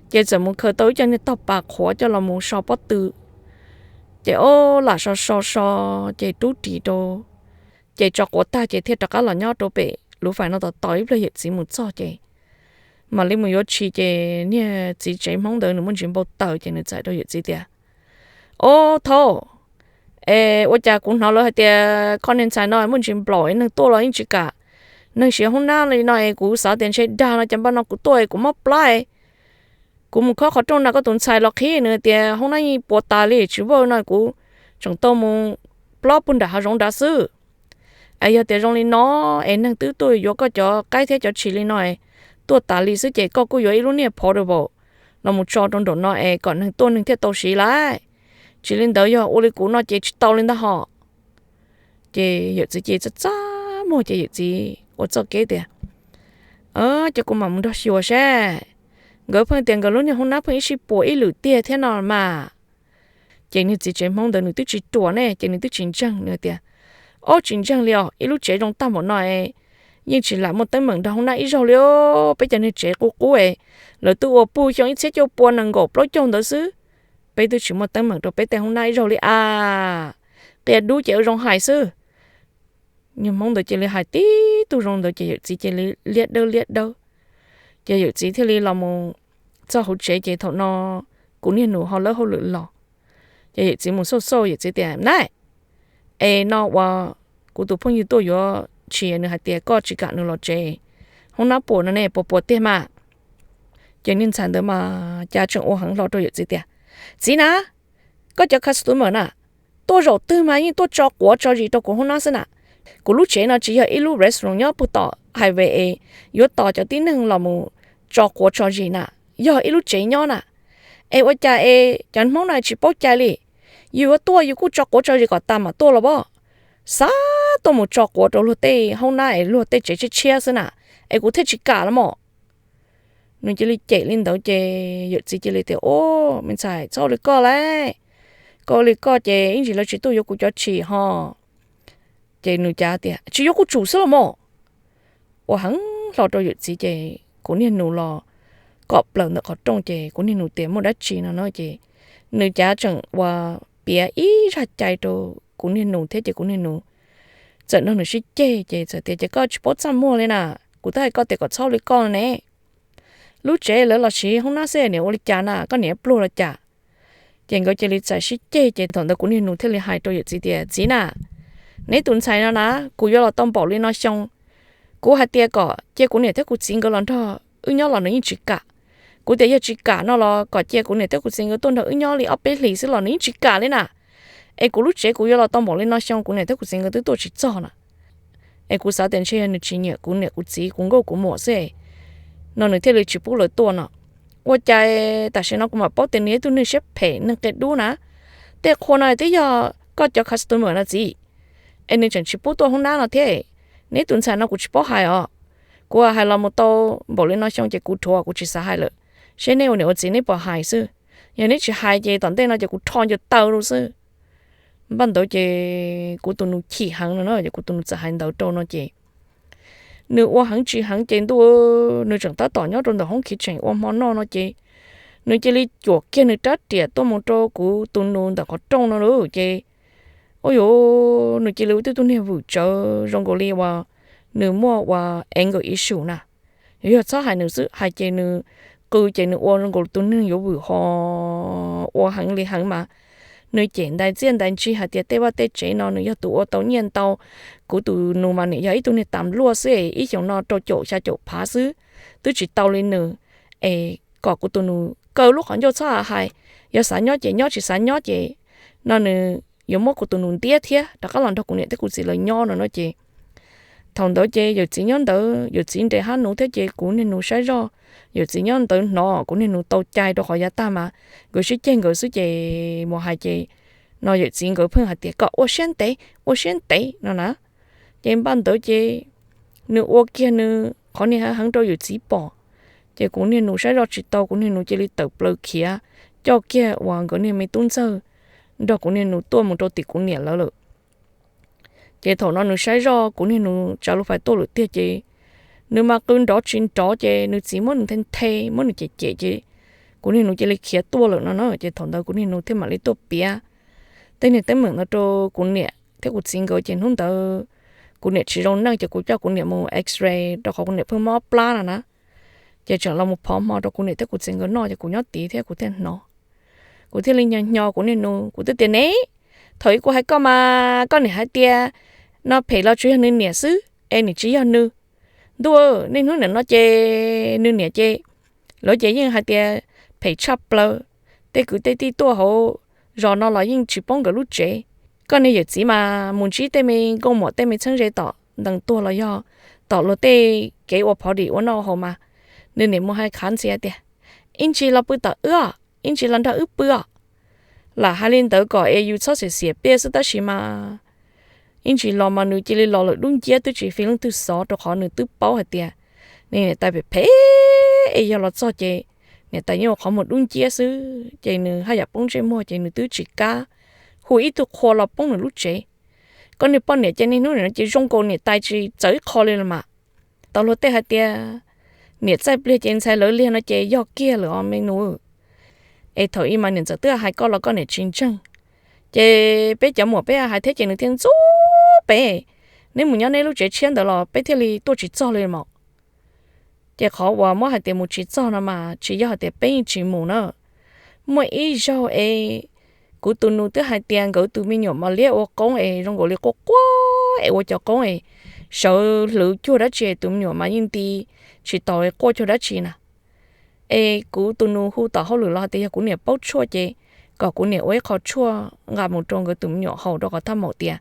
Ces txawm mus khaws tau ib co niag tog pas qhuav coj los mus so pob tw. Ces o, lam so so so, ces rub ris rau, ces tso quav tag ces thiaj rov qab los nyob rau pem lub fais no tos tos ib pliag yawm txiv mus txog ces mam li mus yuav tshis. Ces niag txiv tsev Hmoob ntawd nws muaj ntsis npau taws ces nws txawm hais rau yawm txiv tias, o, thaub, es ua cas kuv hnov lawv hais tias koj niag ntxhais no muaj ntsis nplaum es neeg tuaj los yeej tsis kam neeg siv hoob nab li no es kuv xav tias ntshe dag no, cas npaj no kuv tuaj es kuv mob plab es kuv mus khob qhov rooj na koj tus ntxhais los qhib nws tias hoob nab yeej puas tas li tsis vwj no kuv tseem tau mus plob puag nram hav zoov nrad xwb. Es yog tias zoo li no es neeg twb tuaj yuav koj cov qaib thiab cov tshis li no es tuaj tas li xwb ces koj kuj yuav ib lub niag portable los mus tso rau nraum no es kom neeg tuaj neeg thiaj tau siv lawm. Tsis li ntawd yog ua li kuv no ces tsis tau li ntag hos. Ces yawm txiv ces txaj txaj muag ces yawm txiv ua txoj kev tias, Ces kuv mam mus nrog xyuas seb. Nkawd pheej tias nkawd lub niag hoob nab pheej ib sij puas ib lwm tiag thiab no mas. Ces niag txiv tsev Hmoob ntawd nws twb tsis ruam ne ces nws twb tsis ntseeg, nws tias, Ob, tsis ntseeg li os, ib lub tsev zoo tag npaum no es yeej tsis lam muaj teeb meem nrog hoob nab ib zaug li os. Peb cov niag tsev qub qub es lawv twb ua puag xyoo ib txhiab cuaj pua nees nkaum plaub caug ntawd xwb, peb twb tsis muaj teeb meem rau peb tej hoob nab ib zaug li as. Qia dub ces ua zoo hais xwb. Niag Hmoob ntawd cia li hais tib tug zoo ntawd ces yawm txiv cia li liab dawb liab dawb. Ces yawm txiv thiaj li los mus txog hauv tsev ces thaum no kuv niag nus ho lawb hauj lwm los. Ces yawm txiv mus xauj xauj yawm txiv tias, Na, es no uas kuv tus phooj ywg tuaj yuav tshis nws hais tias koj tsis kam nws los tsev, hoob nab puas no ne, puas puas tiag mas? Ces niag ntxhais ntawd mas cas tseem ua heev hlo rau yawm txiv tias, Txiv na, koj cov customer na, tuaj zaum twg mas yeej tuaj tso quav tso zis rau kuv hoob nab xwb na. Kuv lub tsev no tsis yog ib lub restaurant nyob puag tom highway es yuav tos cov tib neeg los mus tso quav tso zis na, yog ib lub tsev nyob na. Es ua cas es cov Hmoob no tsis paub cai li? Yus yuav tuaj yus kuj tso quav tso zis kom tas mam tuaj los as. Xav tuaj mus tso quav rau luag tej hoob nab es luag tej tsev tshiab tshiab xwb na, es kuv thiaj tsis kam los mas. Nws cia li cem li ntawd ces yawm txiv cia li tias, Ub, me ntxhais, txhob ua li koj lauj. Koj ua li koj ces ib ntsis lawv tsis tuaj yuav kuv cov tshis hos. Ces nws cav tias, Tsis yuav kuj tsum xwb los mas. Ua heev hlo rau yawm txiv ces kuv niag nus los kom plaws ntawm qhov rooj ces kuv niag nus tias muaj dab tsi no no ces nws cav tseem ua piav ib zaj cai rau kuv niag nus thiab ces kuv niag nus txawm nrog nws sib ceg ces txawm tias, Ces koj tsis paub txaj muag li na, kuv twb hais koj tias kom txhob ua li koj ne. Lub tsev lawv los siv hoob nab xwb niam ua li cas na, koj niam pluag los cas? Ces nkawd cia li txais sib ceg ces thaum ntawd kuv niag nus thiaj li hais rau yawm txiv tias, Txiv na, neb tus ntxhais no na, kuv yuav los tau npaum li no xyoo, kuv hais tias kom cia kuv niam thiab kuv txiv nkawd los nrog wb nyob los nws yeej tsis kam. Kuv tias yog tsis kam no los kom cia kuv niam thiab kuv txiv nkawd tuaj nrog wb nyob li ob peb hlis xwb los nws yeej tsis kam li na. Es kuv lub tsev kuv yuav los tau npaum li no xyoo kuv niam thiab kuv txiv nkawd twb tuaj tsis txog na. Es kuv xav tias ntshe yog nws tsis nyiam kuv niam kuv txiv kuv nkauj kuv muam xwb no nws thiaj li tsis pub lawv tuaj no. Ua cas tam sim no kuv mam paub tias nws yog ib tug neeg siab phem neeg qia dub na. Tej qhua no twb yog koj cov customer no txiv, es nws tseem tsis pub tuaj hoob nab no thiab. Neb tus ntxhais no kuv tsis paub hais os. Kuv hais los mus tau npaum li no xyoo ces kuv rhuav kuv tsis xav hais lawm. Seb neb ua niam ua txiv neb puas hais xwb. Yog neb tsis hais ces tom ntej no ces kuv rho ncaws taw rau xwb. Npaj ntawd ces kuv tus nus chim heev no na, ces kuv tus nus txawm hais ntawd rau no ces nws ua heev tsis heev ces ntuj, nws tseem tab tom nyob rau ntawm hoob khiv tseem ua hmo noj no ces nws cia li cuam kiag nws rab riam tuaj mus rau kuv tus nus ntawm qhov rooj no lauj ces, ua yuav, nws cia li ua tib tug niag vwm tsawv zoo nkaus li uas nws muaj ua anger issue na. Yuav yog txhob hais nws xwb, hais ces nws qw ces nws ua zoo nkaus tus neeg yuav vwm ho ua heev li heev mas. Nws cem ntais txiaj ntais ntsig hais tias tej vaj tej tsev no nws yog tus ua tau nyiaj ntau, kuv tus nus mas niam yog ib tug niag tas luaj xwb es ib xyoos no rau caum xya caum phav xwb, twb tsis tau li nws. Es kom kuv tus nus kaw lub qhov ncauj txhob hais, yog xav nyob ces nyob, tsis xav nyob ces no nws yuav muab kuv tus nus ntiab thiab rov qab los nrog kuv niam thiab kuv txiv lawv nyob no no ces thaum ntawd ces yawm txiv nyob ntawd, yawm txiv nres hab nus thiab ces kuv niag nus saib zoj, yawm txiv nyob ntawd hnov kuv niag nus tau cai rau qhov yav tag mas nkawd sib ceg nkawd xwb ces mus hais ces no yawm txiv nkawd pheej hais tias kom ua siab ntev, ua siab ntev no na. Ces npaj ntawd ces nws ua kiag nws qhov niag heev heev rau yawm txiv pom, ces kuv niag nus saib zoj tsis tau, kuv niag nus cia li tawm plaws khiav coj kiag uas nkawd niag me tub ntxawg nrog kuv niag nus tuaj mus rau tim kuv niam lawv lawm. Ces thaum no nws saib zoj kuv niag nus tsav lub fais tuaj lawm tiag ces nws mas qw nrov tsis nrov ces nws txiv muab nws nthe nthe, muab nws cem cem ces kuv niag nus cia li khiav tuaj lawm no na. Ces thaum ntawd kuv niag nus thiaj mam li tuaj piav tej niag teeb meem no rau kuv niam thiab kuv txiv nkawd ces hnub ntawd kuv niam tsis zoo neej ces kuv coj kuv niam mus x-ray rau qhov kuv niam pheej mob plab no na. Ces tseem los mus phov hmo rau kuv niam thiab kuv txiv nkawd noj ces kuv nyob tid thiab kuv thiaj hnov. Kuv thiaj li nyo nyo kuv niag nus, kuv thiaj tias ne, thaum ub kuv hais koj mas koj niam hais tias no phem los tsuas yog nws niam xwb es nim tsis yog nws. Ntuj, niaj hnub nim no ces nws niam ces lawv ces yeej hais tias phem tshaj plaws, tej kwv tej tij tuaj hauv zos no los yeej tsis paub nkawd lub tsev, koj niag yawm txiv mas mus ntsib tej me nkauj muam tej me txheeb ze tom ntees tuag los yog tom luag tej kev ua phov dim ua noj haus mas nws niam mus hais khav ntxhias tias, ib ntsis los pw tom wb os, ib ntsis los nrog wb pw os. Lam hais li ntawd kom es yus txhob xiam xiam piaj xwb tab sis mas ib ntsis los mas nws cia li los lawm dub nciab twb tsis fi leej twg xov rau qhov nws twb paub hais tias niam tais phem phem es yog los txog ces niam tais yeej ua qhov muag dub nciab xwb ces nws haj yam poob ntsej muag ces nws twb tsis kam hu ib tug qhua los poob nws lub tsev. Koj niag poj niam ces niaj hnub nim no ces zoo nkaus niam tais tsis txawv ib qho li los mas. Tau luag tej hais tias niam txaij pliag ces ntxhais lawv liag no ces yog kiag lawm os me nus. Es thaum ub mas niam ntxawm twb hais koj los koj niam tsis ntseeg. Ces peb cov muam peb hais thiab ces nws thiaj ntxub peb, neb mus nyob neb lub tsev tshiab ntawd los peb thiaj li tuaj tsis txog li mas. Ces qhov uas muab hais tias mus tsis txog no mas tsis yog hais tias peb yeej tsis mus na. Muaj ib zaug es kuv tus nus twb hais tias nkawd tus me nyuam mas liab ua qoob es zoo nkaus li quaj quaj es ua cov qoob es sawv hlwv cuag dab tsi tus me nyuam mas yeej nti tsis tau quaj cuag dab tsi na. Es kuv tus nus hu tom hauj lwm los hais tias yog kuv niam paub tshuaj ces kom kuv niam ua ib qho tshuaj nqa mus rau nkawd tus me nyuam haus rau qhov thaj maum tias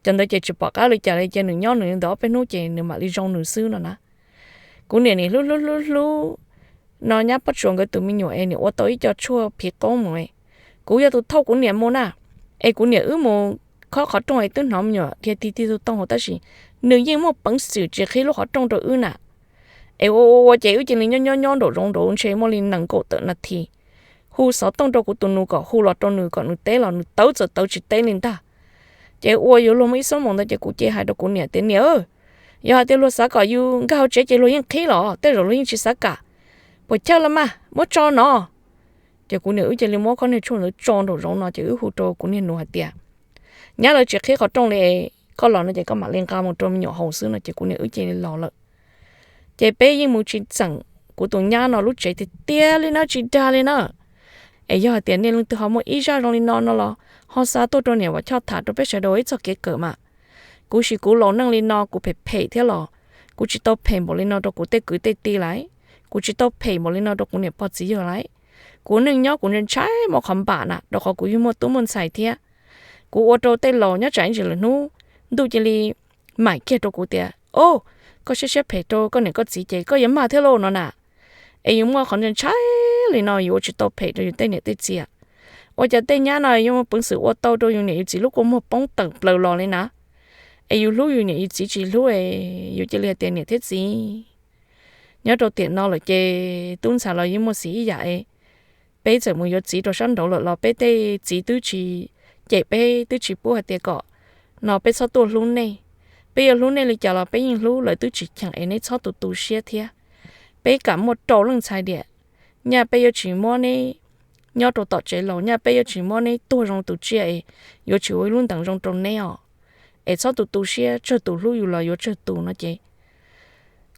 cov ntawd ces tsis pom qab li cas li ces nws nyob nws li ntawd ob peb hnub ces nws mam li zoo nws xwb no na. Kuv niam nim hlub hlub hlub hlub no nyab Pob Tsuas nkawd tus me nyuam es nim ua tau ib co tshuaj phiv qoob mus. Kuv yog tus thauj kuv niam mus na, es kuv niam wb mus khob qhov rooj es twb hnov me nyuam dhia tig tig tug tooj hauv tab sis nws yeej muaj peev xwm tsis qhib lub qhov rooj rau wb na. Es ua ua ua ces wb cia li nyob nyob nyob nraum zoov nraud ntshe muaj li nees nkaum tawm nas this. Hu xov tooj rau kuv tus nus kom hu los rau nws kom nws teb los nws tawv txawm tawv tsis teb li ntag. Ces ua yuav luag muaj ib xuab moos ntawd ces kuv cia hais rau kuv niam tias niam, yog hais tias luag xav kom yus nkag hauv tsev ces luag yeej qhib los tej zaum luag yeej tsis xav kam. Puas chawj los mas muab tso no. Ces kuv niam wb cia li muab khob niag tshuaj ntawd tso nraum zoov no ces wb hu rau kuv niag nus hais tias nyab lawv tsis qhib qhov rooj li, koj los no ces koj mam li nqa mus rau me nyuam haus xwb no ces kuv niam wb cia li los lawm. Ces peb yeej mus tsis txeem kuv tus nyab no lub tsev tiag tiag li na tsis dag li na. Es yog hais tias nej leej twg ho muaj ib zaj zoo li no no los ho xa tuaj rau Niam Vam Choj tham rau peb sawv daws ib txoj kev kawm mas. Kuv sim kuv laus neej li no kuv phem phem thiab los kuv tsis tau phem npaum li no rau kuv tej kwv tej tij lawm, kuv tsis tau phem npaum li no rau kuv niam pog txiv yawg lawm. Kuv neej nyob kuv ntshai ntshai muaj qhov npam na rau qhov kuv yug muaj tub muaj ntxhais thiab. Kuv ua rau tej laus nyob tsam ib ntsis lwm hnub ntuj cia li maim kiag rau kuv tias o, koj siab siab phem rau koj niam koj txiv ces koj yuav mag thiab lauj no na. Es yus muaj qhov ntshai ntshai li no yus ua tsis tau phem rau yus tej niam tej txiv. Ua cas tej nyab no yuav muaj peev xwm ua tau rau yus niam yus txiv lub kua muag poob tawm plaws los li na. Es yus hlub yus niam yus txiv tsis hlub, yus cia li hais tias niam thiab txiv. Nyob rau tiam no lawm ces tub ntxhais los yeej muaj xiv ib yam es peb txawm mus yuav txiv rau sab nraud lawm los peb tej txiv twb tsis cem peb, twb tsis pub hais tias kom no peb txhob tuaj hlub nej. Peb yuav hlub nej li cas los peb yeej hlub, lawv twb tsis cheem es neb txhob tu tu siab thiab. Peb kam muaj rau leej ntxhais diam, nyaj peb yuav tsis muab neb nyob rau tom tsev laus, nyaj peb yuav tsis muab neb tuag zoo tus tsiaj es yuav tsis ua ib lub ntees zoo rau neb os. Es txhob tu tu siab, tsawg tus hlub yus los yuav tsawg tus no ces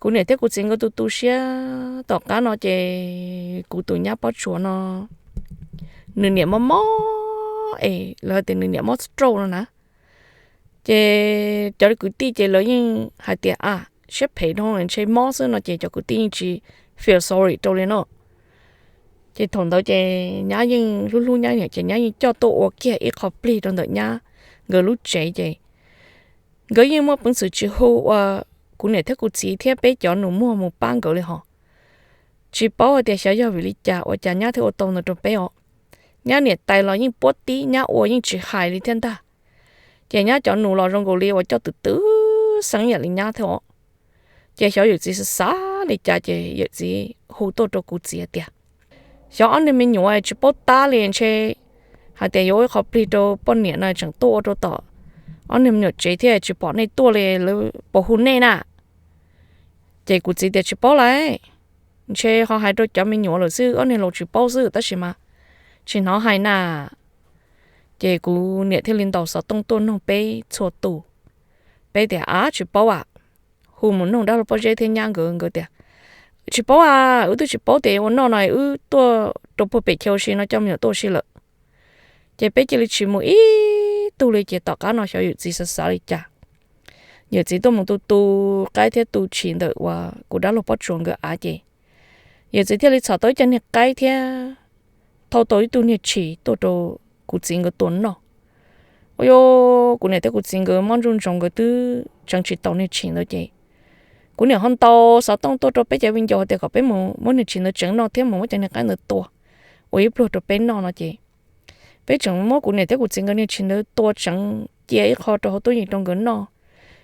kuv niam thiab kuv txiv nkawd tu tu siab. Tom qab no ces kuv tus nyab Pob Tsuas no nws niam mob mob es lawv hais tias nws niam mob stroke no na. Ces cov kwv tij ces lawv yeej hais tias a, siab phem dhau ntshe mob xwb no ces cov kwv tij yeej tsis feel sorry rau li no. Ces thaum ntawd ces nyab yeej hlub hlub nyab niam ces nyab yeej coj tuaj ua kiag ib qho plig rau ntawm nyab nkawd lub tsev ces nkawd yeej muaj peev xwm tsis hu ua kuv niam thiab kuv txiv thiab peb cov nus muag mus pab nkawd li hos. Tsis paub hais tias xyov yog vim li cas ua cas nyab thiaj ua tau ntawd rau peb os. Nyab niam tais los yeej puab tib, nyab ua yeej tsis hais li thiab ntag. Ces nyab cov nus los zoo nkaus li uas coj twm twm xeeb yam li nyab thiab os. Ces xyov yawm txiv xav xav li cas ces yawm txiv hu tuaj rau kuv txiv tias xyov ob niag me nyuam tsis paub tab li ntshe hais tias yuav ua ib qho plig rau poj niam no tseem tuaj ua rau tom ob niag me nyuam tsev thiab tsis pom nej tuaj li, lawv puas hu nej na? Ces kuv txiv tias tsis paub lawm, ntshe ho hais rau cov me nyuam lawm xwb, ob niag laus tsis paub xwb tab sis mas tsis hnov hais na. Ces kuv niam thiaj li ntaus xov tooj tuaj nug peb txhua tus. Peb tias a tsis paub a. Hu mus nug dab laug Pob Zeb thiab nyab nkawd, nkawd tias tsis paub a, wb twb tsis paub tias ua noj no wb tuaj rau puag pem chaw ua si no coj me nyuam tuaj ua si lawm. Ces peb cia li tsis mus ib tug li ces tom qab no xyov yawm txiv xav xav li cas, yawm txiv tuaj mus tu tu qaib thiab tu tshis ntawm uas kuv dab laug Pob Tsuas nkawd av ces yawm txiv thiaj li txhom tau ib co niag qaib thiab thauj tau ib tug niag tshis tuaj rau kuv txiv nkawd tua noj. Ua li kuv niam thiab kuv txiv nkawd mob ntsuj ntsoov, nkawd twb tseev tsis tau niag tshis ntawd ces kuv niam ho ntaus xov tooj tuaj rau peb cov viv ncaus tias kom peb mus muab niag tshis ntawd tseev noj thiab mus muab cov niag qaib ntawd tua ua ib pluag rau peb noj no ces peb tseem muab kuv niam thiab kuv txiv nkawd niag tshis ntawd tua tseev cia ib qho rau hauv tub yees rau nkawd noj,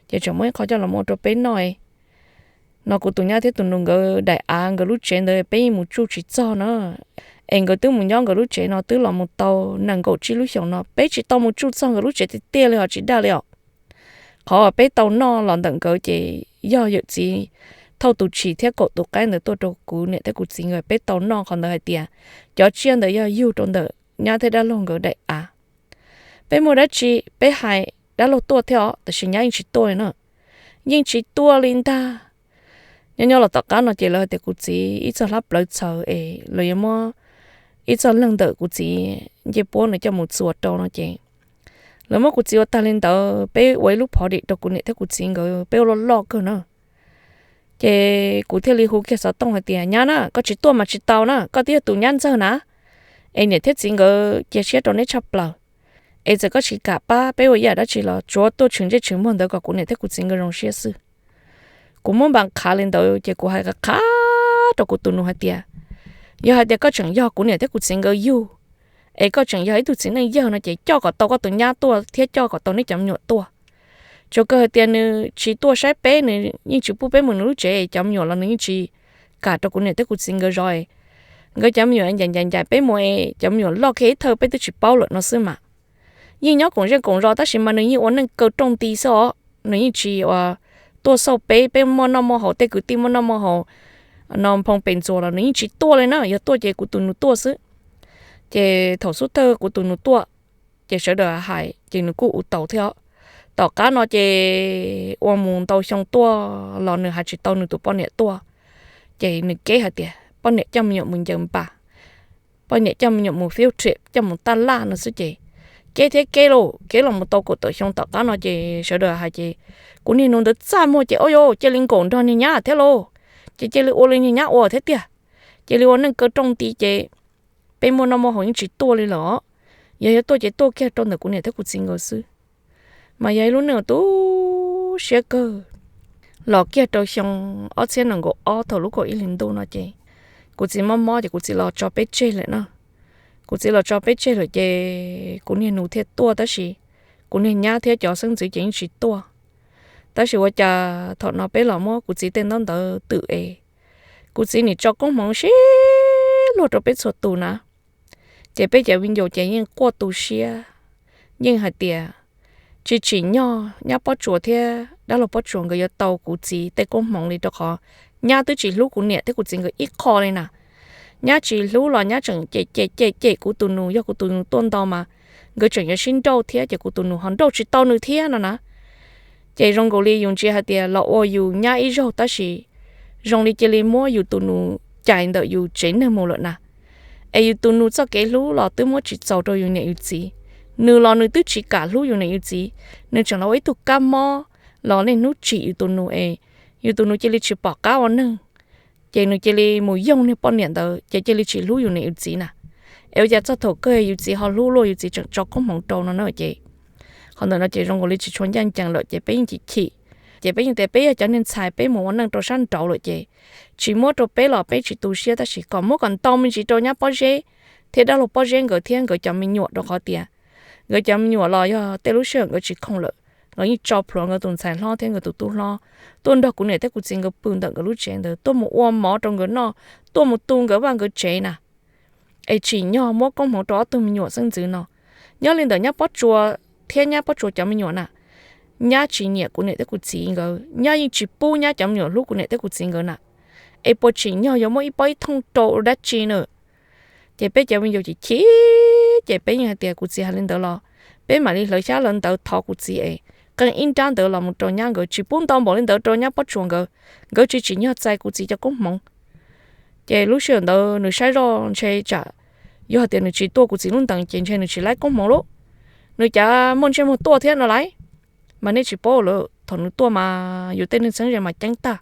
ces tseem muab ib qho coj los ua rau peb noj. No kuv tus nyab thiab tus nus nkawd daim av nkawd lub tsev ntawd peb yeej mus tsuj tsis txog na. Es nkawd twb mus nyob nkawd lub tsev no twb los mus tau nees nkaum tsib lub xyoos no peb tsis tau mus tsuj txog nkawd lub tsev tiag tiag li os, tsis dag li os. Qhov peb tau noj los ntawm nkawd ces yog yawm txiv thauj tus tshis thiab kaum tus qaib ntawd tuaj rau kuv niam thiab kuv txiv nkawd, peb tau noj qhov ntawd hais tias cov tsiaj ntawd yog yug rau ntawm nyab thiab dab laug nkawd daim av. Peb muaj dab tsi peb hais dab laug tuaj thiab os, tab sis nyab yeej tsis tuaj li na. Yeej tsis tuaj li ntag. Nyob nyob los tom qab no ces lawv hais tias kuv txiv ib txog hlab plawv txhaws es lawv yuav muab ib txog leeg ntawm kuv txiv ncej puab no coj mus txuas rau no ces lawv muab kuv txiv ua tag li ntawd, peb ua ib lub phov dim rau kuv niam thiab kuv txiv nkawd, peb ua loj loj kawg na. Ces kuv thiaj li hu kiag xov tooj hais tias, Nyab na, koj tsis tuaj mas tsis tau na, koj twb yog tus nyab ntxawg na, es niam thiab txiv nkawd cia siab rau neb tshaj plaws. Es txawm koj tsis kam pab peb ua ib yam dab tsi los tsuav tuaj tshwm ntsej tshwm muag ntawd kom kuv niam thiab kuv txiv nkawd zoo siab xwb. Kuv muab npa qhav li ntawd ces kuv hais qhav qhav rau kuv tus nus hais tias, Yog hais tias koj tseem yog kuv niam thiab kuv txiv nkawd yug, es koj tseem yog ib tug txiv neej yawg no ces coj kom tau koj tus nyab tuaj thiab coj kom tau neb cov me nyuam tuaj. Tsuas kawg hais tias nws tsis tuaj saib peb, nws yeej tsis pub peb mus nws lub tsev, cov me nyuam los nws yeej tsis kam rau kuv niam thiab kuv txiv nkawd zov. Nkawd cov me nyuam ncaim ncaim ncaim peb mus es cov me nyuam loj kiag ib thawj peb twb tsis paub lawm no xwb mas. Yeej nyob koom zej koom zos tab sis mas nws yeej ua neej kaw rooj nti xwb os, nws yeej tsis ua tuaj xauj peb, peb muaj noj muaj haus, tej kwv tij muaj noj muaj haus no Phoo Pes Ntxuas los nws yeej tsis tuaj li na, yog tuaj ces kuv tus nus tuaj xwb. Ces thaum xub thawj kuv tus nus tuaj, ces sawv daws hais ces nws kuj ua tau thiab. Tom qab no ces ua mus ntau xyoo tuaj los nws hais tsis tau nws tus poj niam tuaj. Ces nws keb hais tias poj niam coj me nyuam mus ncaws npas, poj niam coj me nyuam mus field trip, coj mus taj laj no xwb ces keb thiab keb lauj, keb los mus tau kaum tawm xyoo tom qab no ces sawv daws hais ces kuv niag nus ntawd txaj muag ces, Ua li cia li nkaum nrog niag nyab thiab lauj, ces cia li ua li niag nyab ua thiab tiag. Cia li ua neej kaw rooj nti ces peb muaj noj muaj haus yeej tsis tuaj li lawm. Yog yuav tuaj ces tuaj kiag rau ntawm kuv niam thiab kuv txiv nkawd xwb. Mas yog ib lub neej uas tu siab kawg. Los kiag rau xyoo ob txhiab nees nkaum ob thaum lub kaum ib hli ntuj no ces kuv txiv mob mob ces kuv txiv los tso peb tseg lawm na. Kuv txiv los tso peb tseg lawm ces kuv niag nus thiaj tuaj tab sis kuv niag nyab thiab cov xeeb ntxwv ces yeej tsis tuaj. Tab sis ua cas thaum no peb los muab kuv txiv tej ntaub ntawv twm es kuv txiv nim tso koob hmoov sib luag rau peb txhua tus na. Ces peb cov viv ncaus ces yeej quaj tu siab, yeej hais tias tsis tsim nyog nyab Pob Tsuas thiab dab laug Pob Tsuas nkawd yuav tau kuv txiv tej koob hmoov li rau qhov nyab twb tsis hlub kuv niam thiab kuv txiv nkawd ib qho li na. Nyab tsis hlub los nyab tseem cem cem cem cem kuv tus nus, yog kuv tus nus tuaj nto mas nkawd tseem yuav sib nrauj thiab ces kuv tus nus ho nrauj tsis tau nws thiab no na. Ces zoo nkaus li yus ntsia hais tias los ua yus nyab ib zaug tab sis zoo li cia li muab yus tus nus cais ntawm yus tsev neeg mus lawm na. Es yus tus nus txoj kev hlub los twb muab tsis txaus rau yus niam yus txiv. Nws los nws twb tsis kam hlub yus niam yus txiv, nws tseem los ua ib tug kab mob los niaj hnub tsim yus tus nus es yus tus nus cia li tsis pom qab ua neeg. Ces nws cia li mus yoog niag poj niam ntawd ces cia li tsis hlub yus niam yus txiv na. Es ua cas txog thaum kawg yus txiv ho hlub luaj, yus txiv tseem tso koob hmoov rau no na ces qhov ntawm no ces zoo nkaus li tsis tshua ncaj ncees lawm ces peb yeej chim chim. Ces peb yeej tias peb yog cov niag ntxhais peb mus ua neej rau sab nraud lawm ces tsis muab rau peb los peb tsis tu siab tab sis kom muab kom ntau me ntsis rau nyab Pob Zeb thiab dab laug Pob Zeb nkawd thiab nkawd cov me nyuam rau qhov tias nkawd cov me nyuam los yog tej lub sij hawm nkawd tsis khoom lawm, nkawd yeej tso plhuav nkawd tus ntxhais hlob thiab nkawd tus tub hlob tuaj nrog kuv niam thiab kuv txiv nkawd pw ntawm nkawd lub tsev ntawd, tuaj mus ua mov rau nkawd noj, tuaj mus tu nkawd vaj nkawd tsev na. Es tsim nyog muab koob hmoov rau ob tug me nyuam xeeb ntxwv no. Nyob li ntawm nyab Pob Tsuas thiab nyab Pob Tsuas cov me nyuam na, nyab tsis nyiam kuv niam thiab kuv txiv nkawd, nyab yeej tsis pub nyab cov me nyuam hlub kuv niam thiab kuv txiv nkawd na. Es puas tsim nyog yuav muab ib pob ib thooj rau dab tsi na? Ces peb cov me nyuam chim chim, ces peb yeej hais tias kuv txiv hais li ntawd los peb mam li hlawv xyab hlawv ntawv thov kuv txiv es qee ib nrab ntawd los mus rau nyab nkawd, tsis pub ntau npaum li ntawd rau nyab Pob Tsuas nkawd, nkawd tsis tsim nyog txais kuv txiv cov koob hmoov. Ces lub sij hawm ntawd nws saib zoj ntshe tsam yog hais tias nws tsis tuaj kuv txiv lub ntees ces ntshe nws tsis laib koob hmoov lauj. Nws cas muaj ntsej muag tuaj thiab no lauj. Mas nej tsis paub lawm, thaum nws tuaj mas yus tej neeg txheeb ze mas ceeb tag,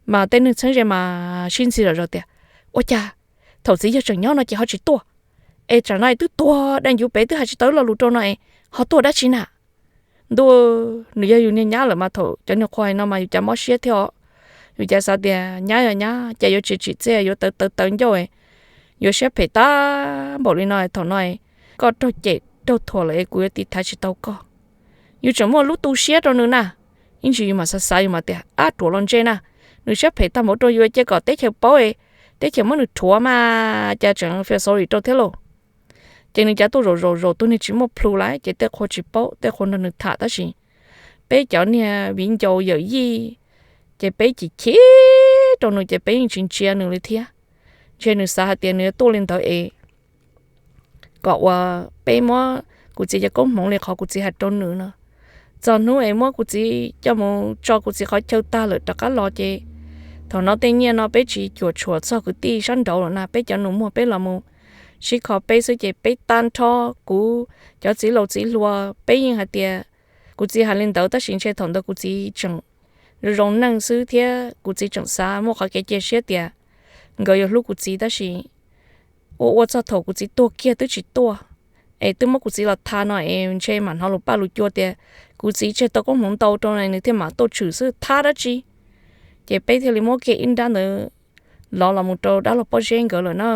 mas tej neeg txheeb ze mas sib ntxhi zom zaws tias, Ua cas thaum txiv yawg tseem nyob no ces ho tsis tuaj, es tsam no es twb tuag dai ncuv pem twb hais tsis tau lo lus rau no es ho tuaj dab tsi na? Ntuj, nws yog yus niag nyab lawm mas thaum cov niag qhua hais no mas yus cas mob siab thiab os. Yus cas xav tias nyab yog nyab, cas yuav tsis tsim txiaj, yuav tawv tawv tawv ncauj, yuav siab phem tag npaum li no. Thaum no koj raug cem raug thuam lawm es kuv yuav tiv thaiv tsis tau koj. Yus tseem muaj lub tu siab rau nws na. Ib ntsis yus mam xav xav yus mam tias, ab, ruam los ntse na, nws siab phem tag npaum rau yus ces kom teb chaws paub, teb chaws muab nws rhuav mas cas tseem feel sorry rau thiab lauj. Ces nws cav tuaj zaum zaum zaum tus niag tsis muaj plhu lawm ces tej qhua tsis paub, tej qhua nrog nws tham tab sis peb cov niag viv ncaus yawm yij ces peb chim chim rau nws ces peb yeej tsis ntsia nws li thiab. Ntshe nws xav hais tias nws yuav tuaj li ntawd es kom uas peb muab kuv txiv cov koob hmoov li qhov kuv txiv hais rau nws no. Txog hnub es muab kuv txiv coj mus tso kuv txiv qhov chaw tag lawm rov qab los ces thaum no tej nyiaj no peb tsis cuam tshuam txog kwv tij sab nraud lawm na, peb cov nus muag peb los mus sib kho peb xwb ces peb tag nrho kuv cov txiv laus txiv hluas peb yeej hais tias, kuv txiv hais li ntawd tab sis ntshe thaum ntawd kuv txiv tseem zoo zoo neej xwb thiab kuv txiv tseem xav muaj qhov kev cia siab tias nkawd yuav hlub kuv txiv tab sis ua ua txog thaum kuv txiv tuag kiag twb tsis tuaj, es twb muab kuv txiv los tha no es ntshe mam hnov lus paj lus cua tias kuv txiv tseg tau koob hmoov ntau rau nws thiaj mam tuaj tshwm xwb thab dab tsi. Ces peb thiaj li muab kiag ib nrab ntawd lov los mus rau dab laug Pob Zeb nkawd lawm na.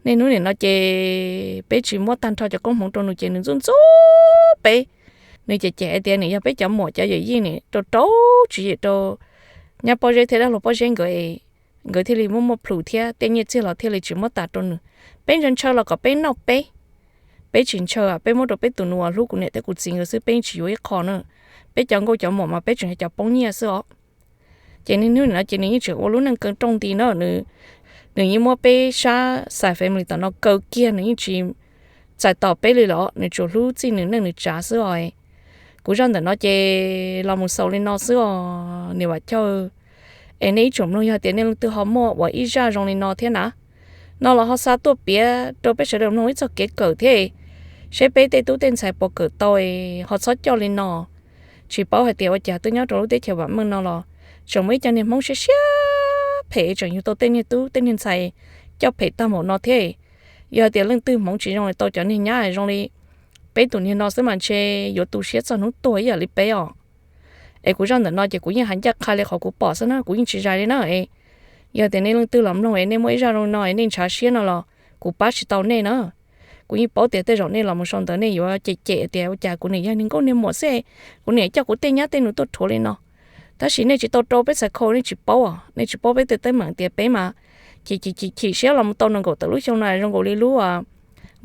Niaj hnub nim no ces peb tsis muab tag nrho cov koob hmoov rau nws ces nws ntxub ntxub peb. Nws cem cem hais tias nws yog peb cov muam cov yawm yij, nws rau rau tsis yem rau nyab Pob Zeb thiab dab laug Pob Zeb nkawd es nkawd thiaj li muaj muaj plhus thiab tej nyiaj txiag los thiaj li tsis muab tas rau nws. Peb ntshaw ntshaw los kom peb noj peb, peb tsis ntshaw, peb muab rau peb tus nus uas hlub kuv niam thiab kuv txiv nkawd xwb, peb yeej tsis yuav ib qho na. Peb cov nkauj cov muam mas peb tseem yog cov poob nyiaj xwb os. Ces niaj hnub nim no ces nws yeej tseem ua lub neej kaw rooj nti na, nws yeej muab peb sab xais family tom no kaw kiag, nws yeej tsis txais tos peb li los, nws tsuas hlub txij nws neej nws tsav xwb os. Kuv zaj ntawm no ces los mus xaus li no xwb os niam Vam Chawj. Es nej ib tsoom mloog yog tias nej leej twg ho muaj uas ib zaj zoo li no thiab na, no los ho xa tuaj piav rau peb sawv daws mloog ib txoj kev kawm thiab, seb peb tej tub tej ntxhais puas kawm tau, ho txhob coj li no. Tsis paub hais tias ua cas twb nyob rau lub teb chaws vam meej no los tseem muaj ib co niag Hmoob siab siab phem tseem yug tau tej niag tub tej niag ntxhais coj phem tag npaum no thiab. Yog tias leej twg hmoov tsis zoo li tau cov niag nyab zoo li peb tus niag no xwb mas ntshe yuav tu siab txog hnub tuag ib yam li peb os. Es kuv zaj ntawm no ces kuv yeej hais ncaj qha li qhov kuv pom xwb na, kuv yeej tsis zais li na. Yog tias nej leej twg los mloog es nej muaj ib zaj zoo no es nej ntshav siab no los kuv pab tsis tau nej na. Kuv yeej paub tias tej zaum nej los mus sau ntawv nej yuav cem cem tias ua cas kuv niam yog niag nkauj niag muam xwb, kuv niam coj kuv tej nyab tej nus tuaj rhuav li no. Tab sis nej tsis tau rau peb txhais khau nej tsis paub, nej tsis paub peb tej teeb meem tias peb mas chim chim chim siab los mus tau nees nkaum tawm lub xyoo no zoo nkaus li lub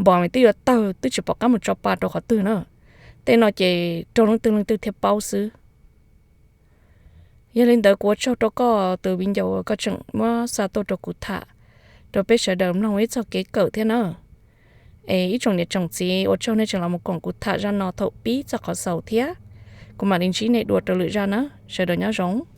npom mas twb yuav tawg twb tsis pom qab mus tso pa rau qhov twg na. Tej no ces raug leej twg leej twg thiaj paub xwb. Yog li ntawd kuv ua tsaug rau koj tus viv ncaus koj tseem muab xa tuaj rau kuv tham, rau peb sawv daws mloog ib txoj kev kawm thiab na. Es ib tsoom niam tsoom txiv ua tsaug nej tseem los mus koom kuv tham zaj no thaum pib txog qhov xaus thiab. Kuv mam li ntsib nej dua rau lwm zaj na, sawv daws nyob zoo.